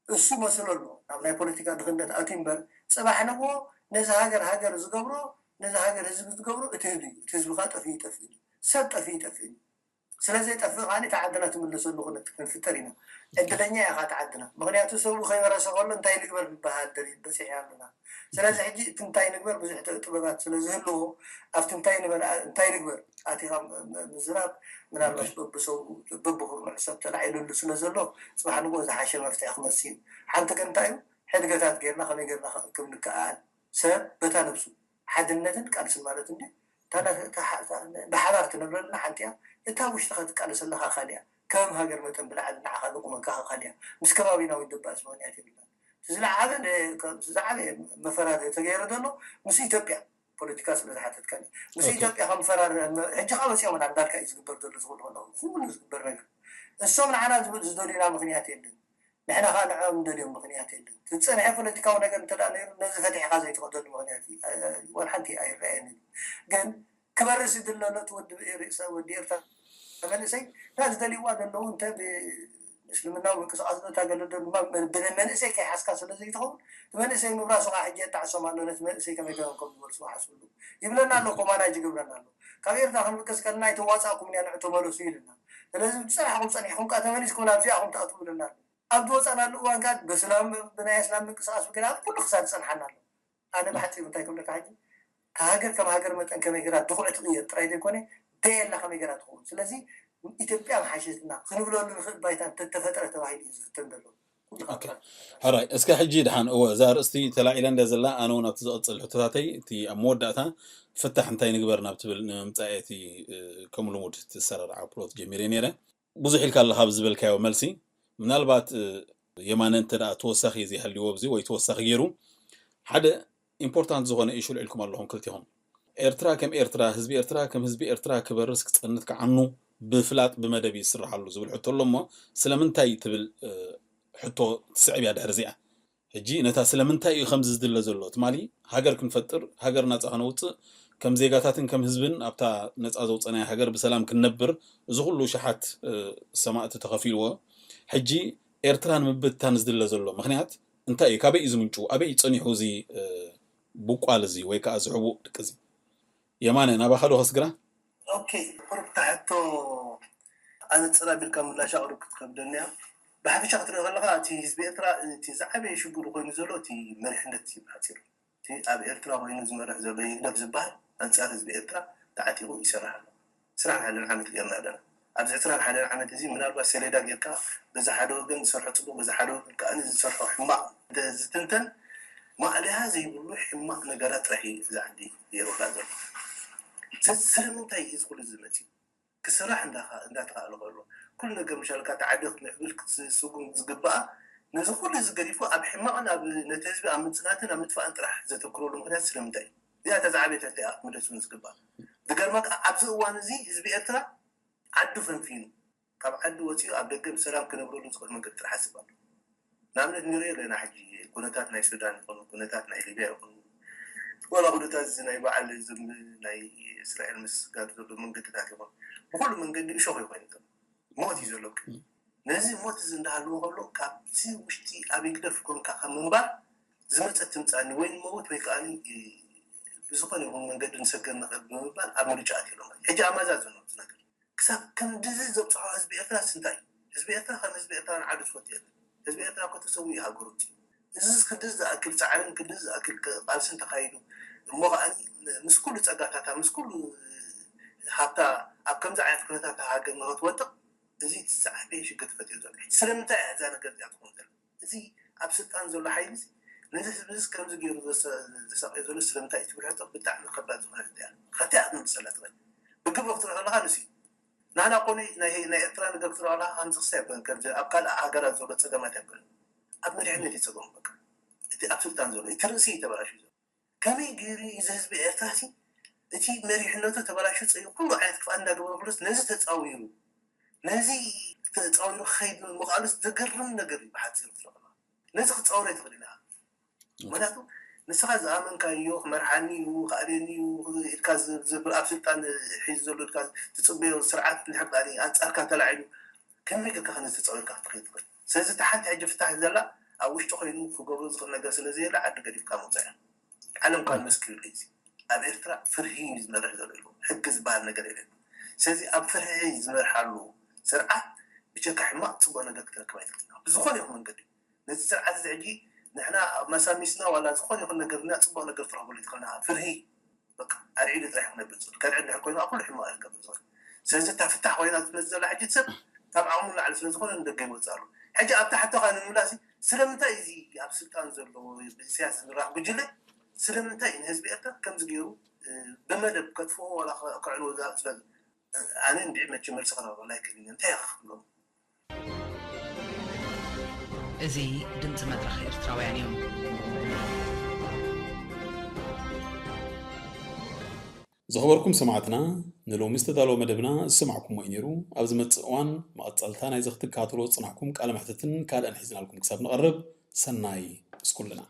እሱ መስሎ ኣሎ ናብ ናይ ፖለቲካ ድኽነት ኣትዩ እምበር፣ ጽባሕ ንግሆ ነዚ ሃገር ሃገር ዝገብሮ፣ ነዚ ሃገር ህዝቢ ዝገብሮ እቲ ህዝቢ እዩ። እቲ ህዝቢ ከዓ ጠፊኡ ይጠፍእ እዩ። ሰብ ጠፊኡ ይጠፍእ እዩ። ስለ ዘይጠፍእ ከዓ እታ ዓድና ትምለሰሉ ኩነት ክንፍጠር ኢና። ዕድለኛ ኢኻ እታ ዓድና። ምኽንያቱ ሰብኡ ከይወረሰ ከሎ እንታይ ንግበር ንበሃል ደሊ በፂሕና ኣለና። ስለዚ ሕጂ እቲ እንታይ ንግበር ብዙሕ ጥ-፣ ጥበባት ስለ ዝህልዎ ኣብቲ እንታይ ንበል፣ እንታይ ንግበር ኣቲኻ ም-፣ ም-፣ ምዝራብ ምናልባሽ በብሰቡ በብኹርንዕ ሰብ ተላዒሉሉ ስለ ዘሎ ጽባሕ ንግሆ ዝሓሸ መፍትሒ ክመጽእ እዩ። ሓንቲ ግን እንታይ እዩ? ሕድገታት ጌርና ከመይ ጌርና ክእክብ ንከኣል ሰብ በታ ነብሱ ሓድነትን ቃልስን ማለት እንዲ እታ ነ-፣ እታ ሓ-፣ እታ ነ-፣ ብሓባር ትነብረልና ሓንቲ እያ። እታ ውሽጥኻ ትቃለሰላ ኣካል እያ። ከም ሃገር መጠን ብላዕሊ ንዓኻ ዝቑመካ ኣካል እያ። ምስ ከባቢና እውን ደባእስ ምኽንያት የብልናን። እቲ ዝለዓበ ነ-፣ ከ-፣ ዝዓበየ መፈራርሒ ተገይሩ ዘሎ ምስ ኢትዮጵያ ፖለቲካ ስለ ዝሓተትካኒ። ምስ ኦኬ። ኢትዮጵያ ከም ፈራር-፣ ሕጂ ከዓ መፂኦምና እንዳልካ እዩ ዝግበር ዘሎ ዝኹሉ ከለዉ። ኩሉ ዝግበር ነገር። እሶም ንዓና ዝብል ዝደልዩና ምኽንያት የለን። ንሕና ከዓ ንዕኦም ንደልዮም ምኽንያት የለን። እቲ ዝፀንሐ ፖለቲካዊ ነገር እንተ ደኣ ነይሩ ነዚ ፈቲሕኻ ዘይትኸደሉ ምኽንያት እዩ። እ፣ ዋላ ሓንቲ ኣይረኣየንን። ግን ክበርስ ይድለሎ እቲ ወዲ ርእሰ ወዲ ኤርትራ መንእሰይ እታ ዝደልይዋ ዘለዉ እንተ ብ-፣ እስልምናዊ ምንቅስቃስ ዶ እታ ገለ ዶ ድማ ብ-፣ ብመንእሰይ ከይሓዝካ ስለ ዘይትኸውን እቲ መንእሰይ ምብራሱ ከዓ ሕጂ የጣዕሶም ኣሎ። ነቲ መንእሰይ ከመይ ገይሮም ከም ዝመልስዎ ሓስብሉ ይብለና ኣሎ እኮ፣ ማናጅ ይገብረና ኣሎ። ካብ ኤርትራ ክንብቅስ ከለና ኣይተዋፃእኩምን እያ ንዑ ተመለሱ ይብለና። ስለዚ ዝፀናሕኩም ፀኒሕኩም ከዓ ተመሊስኩም ናብዚኣኹም ትኣትዉ ይብለና ኣሎ። ኣብ ዝወፃናሉ እዋን ከዓ በስላም ብናይ እስላም ምንቅስቃስ ብገለ ኣብ ኩሉ ክሳድ ዝፀንሓና ኣሎ። ኣነ ብሓፂሩ እንታይ ክብለካ ሕጂ፣ እታ ሃገር ከም ሃገር መጠን ከመይ ገይራ ድኹዒ ትቕየር ጥራይ ዘይኮነ ደየላ ከመይ ገይራ ትኸውን። ስለዚ ኢትዮጵያ ምሓሸትና ክንብለሉ ንኽእል ባይታ እንተተፈጥረ ተባሂሉ እዩ ዝፍተን ዘሎ። ኩሉ ኦኬ። ካብ ሕራይ፣ እስከ ሕጂ ድሓን፣ እወ፣ እዛ ኣርእስቲ ተላዒላ እንድያ ዘላ፣ ኣነ እውን ኣብቲ ዝቕጽል ሕቶታተይ፣ እቲ ኣብ መወዳእታ ፍታሕ እንታይ ንግበር ናብ ትብል ንምምጻእ እየ እቲ፣ እ፣ ከም ልሙድ እቲ ኣሰራርዓ ፕሎት ጀሚረ ነይረ። ብዙሕ ኢልካ ኣለኻ ኣብዚ ዝበልካዮ መልሲ። ምናልባት፣ እ፣ የማነ እንተ ደኣ ተወሳኺ ዘይሃልይዎ ኣብዚ ወይ ተወሳኺ ገይሩ፣ ሓደ ኢምፖርታንት ዝኾነ ኢሹ ኣልዒልኩም ኣለኹም ክልቲኹም። ኤርትራ ከም ኤርትራ፣ ህዝቢ ኤርትራ ከም ህዝቢ ኤርትራ ክበርስ፣ ክጸንት፣ ክዓኑ ብፍላጥ ብመደብ እዩ ዝስርሓሉ ዝብል ሕቶ ኣሎ እሞ፣ ስለምንታይ ትብል፣ እ፣ ሕቶ ትስዕብ እያ ድሕሪ እዚኣ። ሕጂ ነታ ስለምንታይ እዩ ከምዚ ዝድለ ዘሎ? ትማሊ ሃገር ክንፈጥር፣ ሃገር ናጻ ከነውጽእ፣ ከም ዜጋታትን ከም ህዝብን ኣብታ ነጻ ዘውጸናያ ሃገር ብሰላም ክንነብር፣ እዚ ኩሉ ሸሓት፣ እ፣ ሰማእቲ ተኸፊልዎ፣ ሕጂ ኤርትራ ንምብትታን ዝድለ ዘሎ ምኽንያት እንታይ እዩ? ካበይ እዩ ዝምንጩ? ኣበይ እዩ ጸኒሑ እዚ፣ እ፣ ቡቋል እዚ ወይ ከኣ እዚ ሕቡእ ድቂ እዚ? የማነ፣ ናባኻ ዶ ከስግራ? ኦኬ፣ ቁሩብ እታ ሕቶ ኣነጽር ኣቢልካ ምላሽ ኣቕርብ ክትከብደኒ እያ። ብሓፈሻ ክትርኢ ከለካ እቲ ህዝቢ ኤርትራ እቲ ዝዓበየ ሽግሩ ኮይኑ ዘሎ እቲ መሪሕነት እዩ ብሓፂሩ። እቲ ኣብ ኤርትራ ኮይኑ ዝመርሕ ዘሎ ህግደፍ ዝበሃል ኣንፃር ህዝቢ ኤርትራ ተዓጢቑ ይሰርሕ ኣሎ። ዕስራን ሓደን ዓመት ጌርና ኣለና። ኣብዚ ዕስራን ሓደን ዓመት እዚ ምናልባት ሰሌዳ ጌርካ በዚ ሓደ ወገን ዝሰርሖ ፅቡቕ በዚ ሓደ ወገን ከዓ ዝሰርሖ ሕማቕ እንተዝትንተን ማእለያ ዘይብሉ ሕማቕ ነገራት ጥራሕ እዩ እዚ ዓዲ ገይሩላ ዘሎ። ስለምንታይ እዩ እዚ ኩሉ ዝመፅእ? ክስራሕ እንዳተኻእለ ከሎ ኩሉ ነገር ምሻልካ እቲ ዓዲ ክትምዕብል ክትስጉም ዝግባኣ ነዚ ኩሉ እዚ ገዲፉ ኣብ ሕማቕን ኣብ ነቲ ህዝቢ ኣብ ምፅናትን ኣብ ምጥፋእን ጥራሕ ዘተክረሉ ምክንያት ስለምንታይ እዩ? እዚኣ እታ ዝዓበየት ሕቶ እያ ክትምለስ እውን ዝግባኣ። ዝገርመካ ኣብዚ እዋን እዚ ህዝቢ ኤርትራ ዓዱ ፈንፊኑ ካብ ዓዲ ወፂኡ ኣብ ደገ ብሰላም ክነብረሉ ዝኽእል መንገዲ ጥራሕ ሓስብ ኣሎ። ንኣብነት ንሪኦ ኣለና ሕጂ ኩነታት ናይ ሱዳን ይኹን ኩነታት ናይ ሊብያ ይኹን ዋላ ኩነታት እዚ ናይ በዓል ዝም ናይ እስራኤል ምስ ጋር ዘሎ መንገድታት ይኹን ብኩሉ መንገዲ እሾኽ ይኮይኑ ሞት እዩ ዘሎ። ነዚ ሞት እዚ እንዳሃለዎ ከሎ ካብቲ ውሽጢ ኣብ ይግደፍ ኮንካ ካብ ምንባር ዝመፀት ትምፃኒ ወይ ንመውት ወይ ከዓ ብዝኾነ ይኹን መንገዲ ንሰገር ንኽእል ብምባል ኣብ ምርጫ ኣትሎም። ሕጂ ኣመዛዝኖ እዚ ነገር ክሳብ ከምድዚ ዘብፅሖ ህዝቢ ኤርትራ ስንታይ እዩ? ህዝቢ ኤርትራ ከም ህዝቢ ኤርትራ ንዓዱ ዝፈቱ የለን። ህዝቢ ኤርትራ እኮ ተሰዊኡ ሃገሩ እዩ። እዚ ክንድዚ ዝኣክል ፃዕርን ክንድዚ ዝኣክል ቃልስን ተኻይዱ እሞ ከዓ ምስ ኩሉ ፀጋታታ ምስ ኩሉ ሃብታ ኣብ ከምዚ ዓይነት ኩነታት ሃገር ንክትወድቕ እዚ ዝዓበየ ሽግር ተፈጢሩ ዘሎ። ስለምንታይ እያ እዛ ነገር እዚኣ ትኾን ዘላ? እዚ ኣብ ስልጣን ዘሎ ሓይሊ ነዚ ህዝቢ እዚ ከምዚ ገይሩ ዘሳቅዮ ዘሎ ስለምንታይ እዩ ትብል ሕቶ ብጣዕሚ ከባድ ዝኾነ ሕቶ እያ። ከቲኣ ክትምልሰላ ትኽእል ብግብሪ ክትርኢ ከለኻ ንሱ እዩ። ናና ኮነ ናይ ኤርትራ ነገር ክትርኢ ከለኻ ከምዚ ክስታይ ኣይኮነን ከምዚ ኣብ ካልእ ሃገራት ዘሎ ፀገማት ኣይኮነን። ኣብ መሪሕነት እዩ ፀገሙ በቃ። እቲ ኣብ ስልጣን ዘሎ እቲ ርእሲ እዩ ተበላሽዩ ዘሎ። ከመይ ገይሩ እዩ እዚ ህዝቢ ኤርትራ ሲ እቲ መሪሕነቱ ተበላሽዩ ፀዩ ኩሉ ዓይነት ክፍኣት እንዳገበረ ኩሉስ ነዚ ተፃዊሩ ነዚ ተፃዊሩ ክኸይድ ምዃኑስ ዘገርም ነገር እዩ ብሓፂሩ ክትረኽባ ነዚ ክትፃወሮ ኣይትኽእል ኢና ምክንያቱ ንስኻ ዝኣመንካዮ ክመርሓኒ እዩ ክኣልየኒ እዩ ኢልካ ዝብል ኣብ ስልጣን ሒዙ ዘሎ ኢልካ ትፅበዮ ስርዓት ንድሕር ኣንፃርካ ተላዒሉ ከመይ ጌርካ ከነ ተፃዊርካ ክትኸይድ ትኽእል ስለዚ እታ ሓንቲ ሕጂ ፍታሕ ዘላ ኣብ ውሽጢ ኮይኑ ክገብሮ ዝኽእል ነገር ስለዘየለ ዓዲ ገዲፍካ ምውፃእ እያ ዓለም ኳን መስኪሩለይ እዚ ኣብ ኤርትራ ፍርሂ እዩ ዝመርሕ ዘሎ ኢሉ ሕጊ ዝበሃል ነገር የለን ስለዚ ኣብ ፍርሂ ዝመርሓሉ ስርዓት ብጀካ ሕማቕ ፅቡቕ ነገር ክትረክብ ኣይትኽእል ብዝኾነ ይኹን መንገዲ ነዚ ስርዓት እዚ ሕጂ ንሕና መሳሚስና ዋላ ዝኾነ ይኹን ነገር ና ፅቡቕ ነገር ትረኽበሉ ትኽእልና ፍርሂ ኣርዒዱ ጥራሕ ክነብር ዝኽእል ከልዕል ድሕር ኮይኑ ኩሉ ሕማቕ ክገብር ዝኽእል ስለዚ እታ ፍታሕ ኮይና ትመፅእ ዘላ ሕጂ ሰብ ካብ ዓቕሙ ንላዕሊ ስለዝኾነ ንደገ ይወፅእ ኣሎ ሕጂ ኣብታ ሕቶኻ ንምምላስ ስለምንታይ እዚ ኣብ ስልጣን ዘሎ ብኢሳያስ ዝምራሕ ጉጅለ ስለምንታይ ንህዝቢ ኤርትራ ከምዚ ገይሩ ብመደብ ከጥፍኦ ዋላ ከዕንዎ ዝኣፅበል ኣነ እንድዒ መቸ መልሲ ክረኽበላ ኣይክእልን እንታይ ኢኻ ክትብሎም እዚ ድምፂ መድረኽ ኤርትራውያን እዩ። ዝኸበርኩም ሰማዕትና ንሎሚ ዝተዳለወ መደብና ዝሰማዕኩሞ እዩ ነይሩ። ኣብ ዝመፅእ እዋን መቐፀልታ ናይዚ ክትከታተልዎ ዝፅናሕኩም ቃለ መሕትትን ካልእን ሒዝናልኩም ክሳብ ንቐርብ ሰናይ ምስ ኩልና።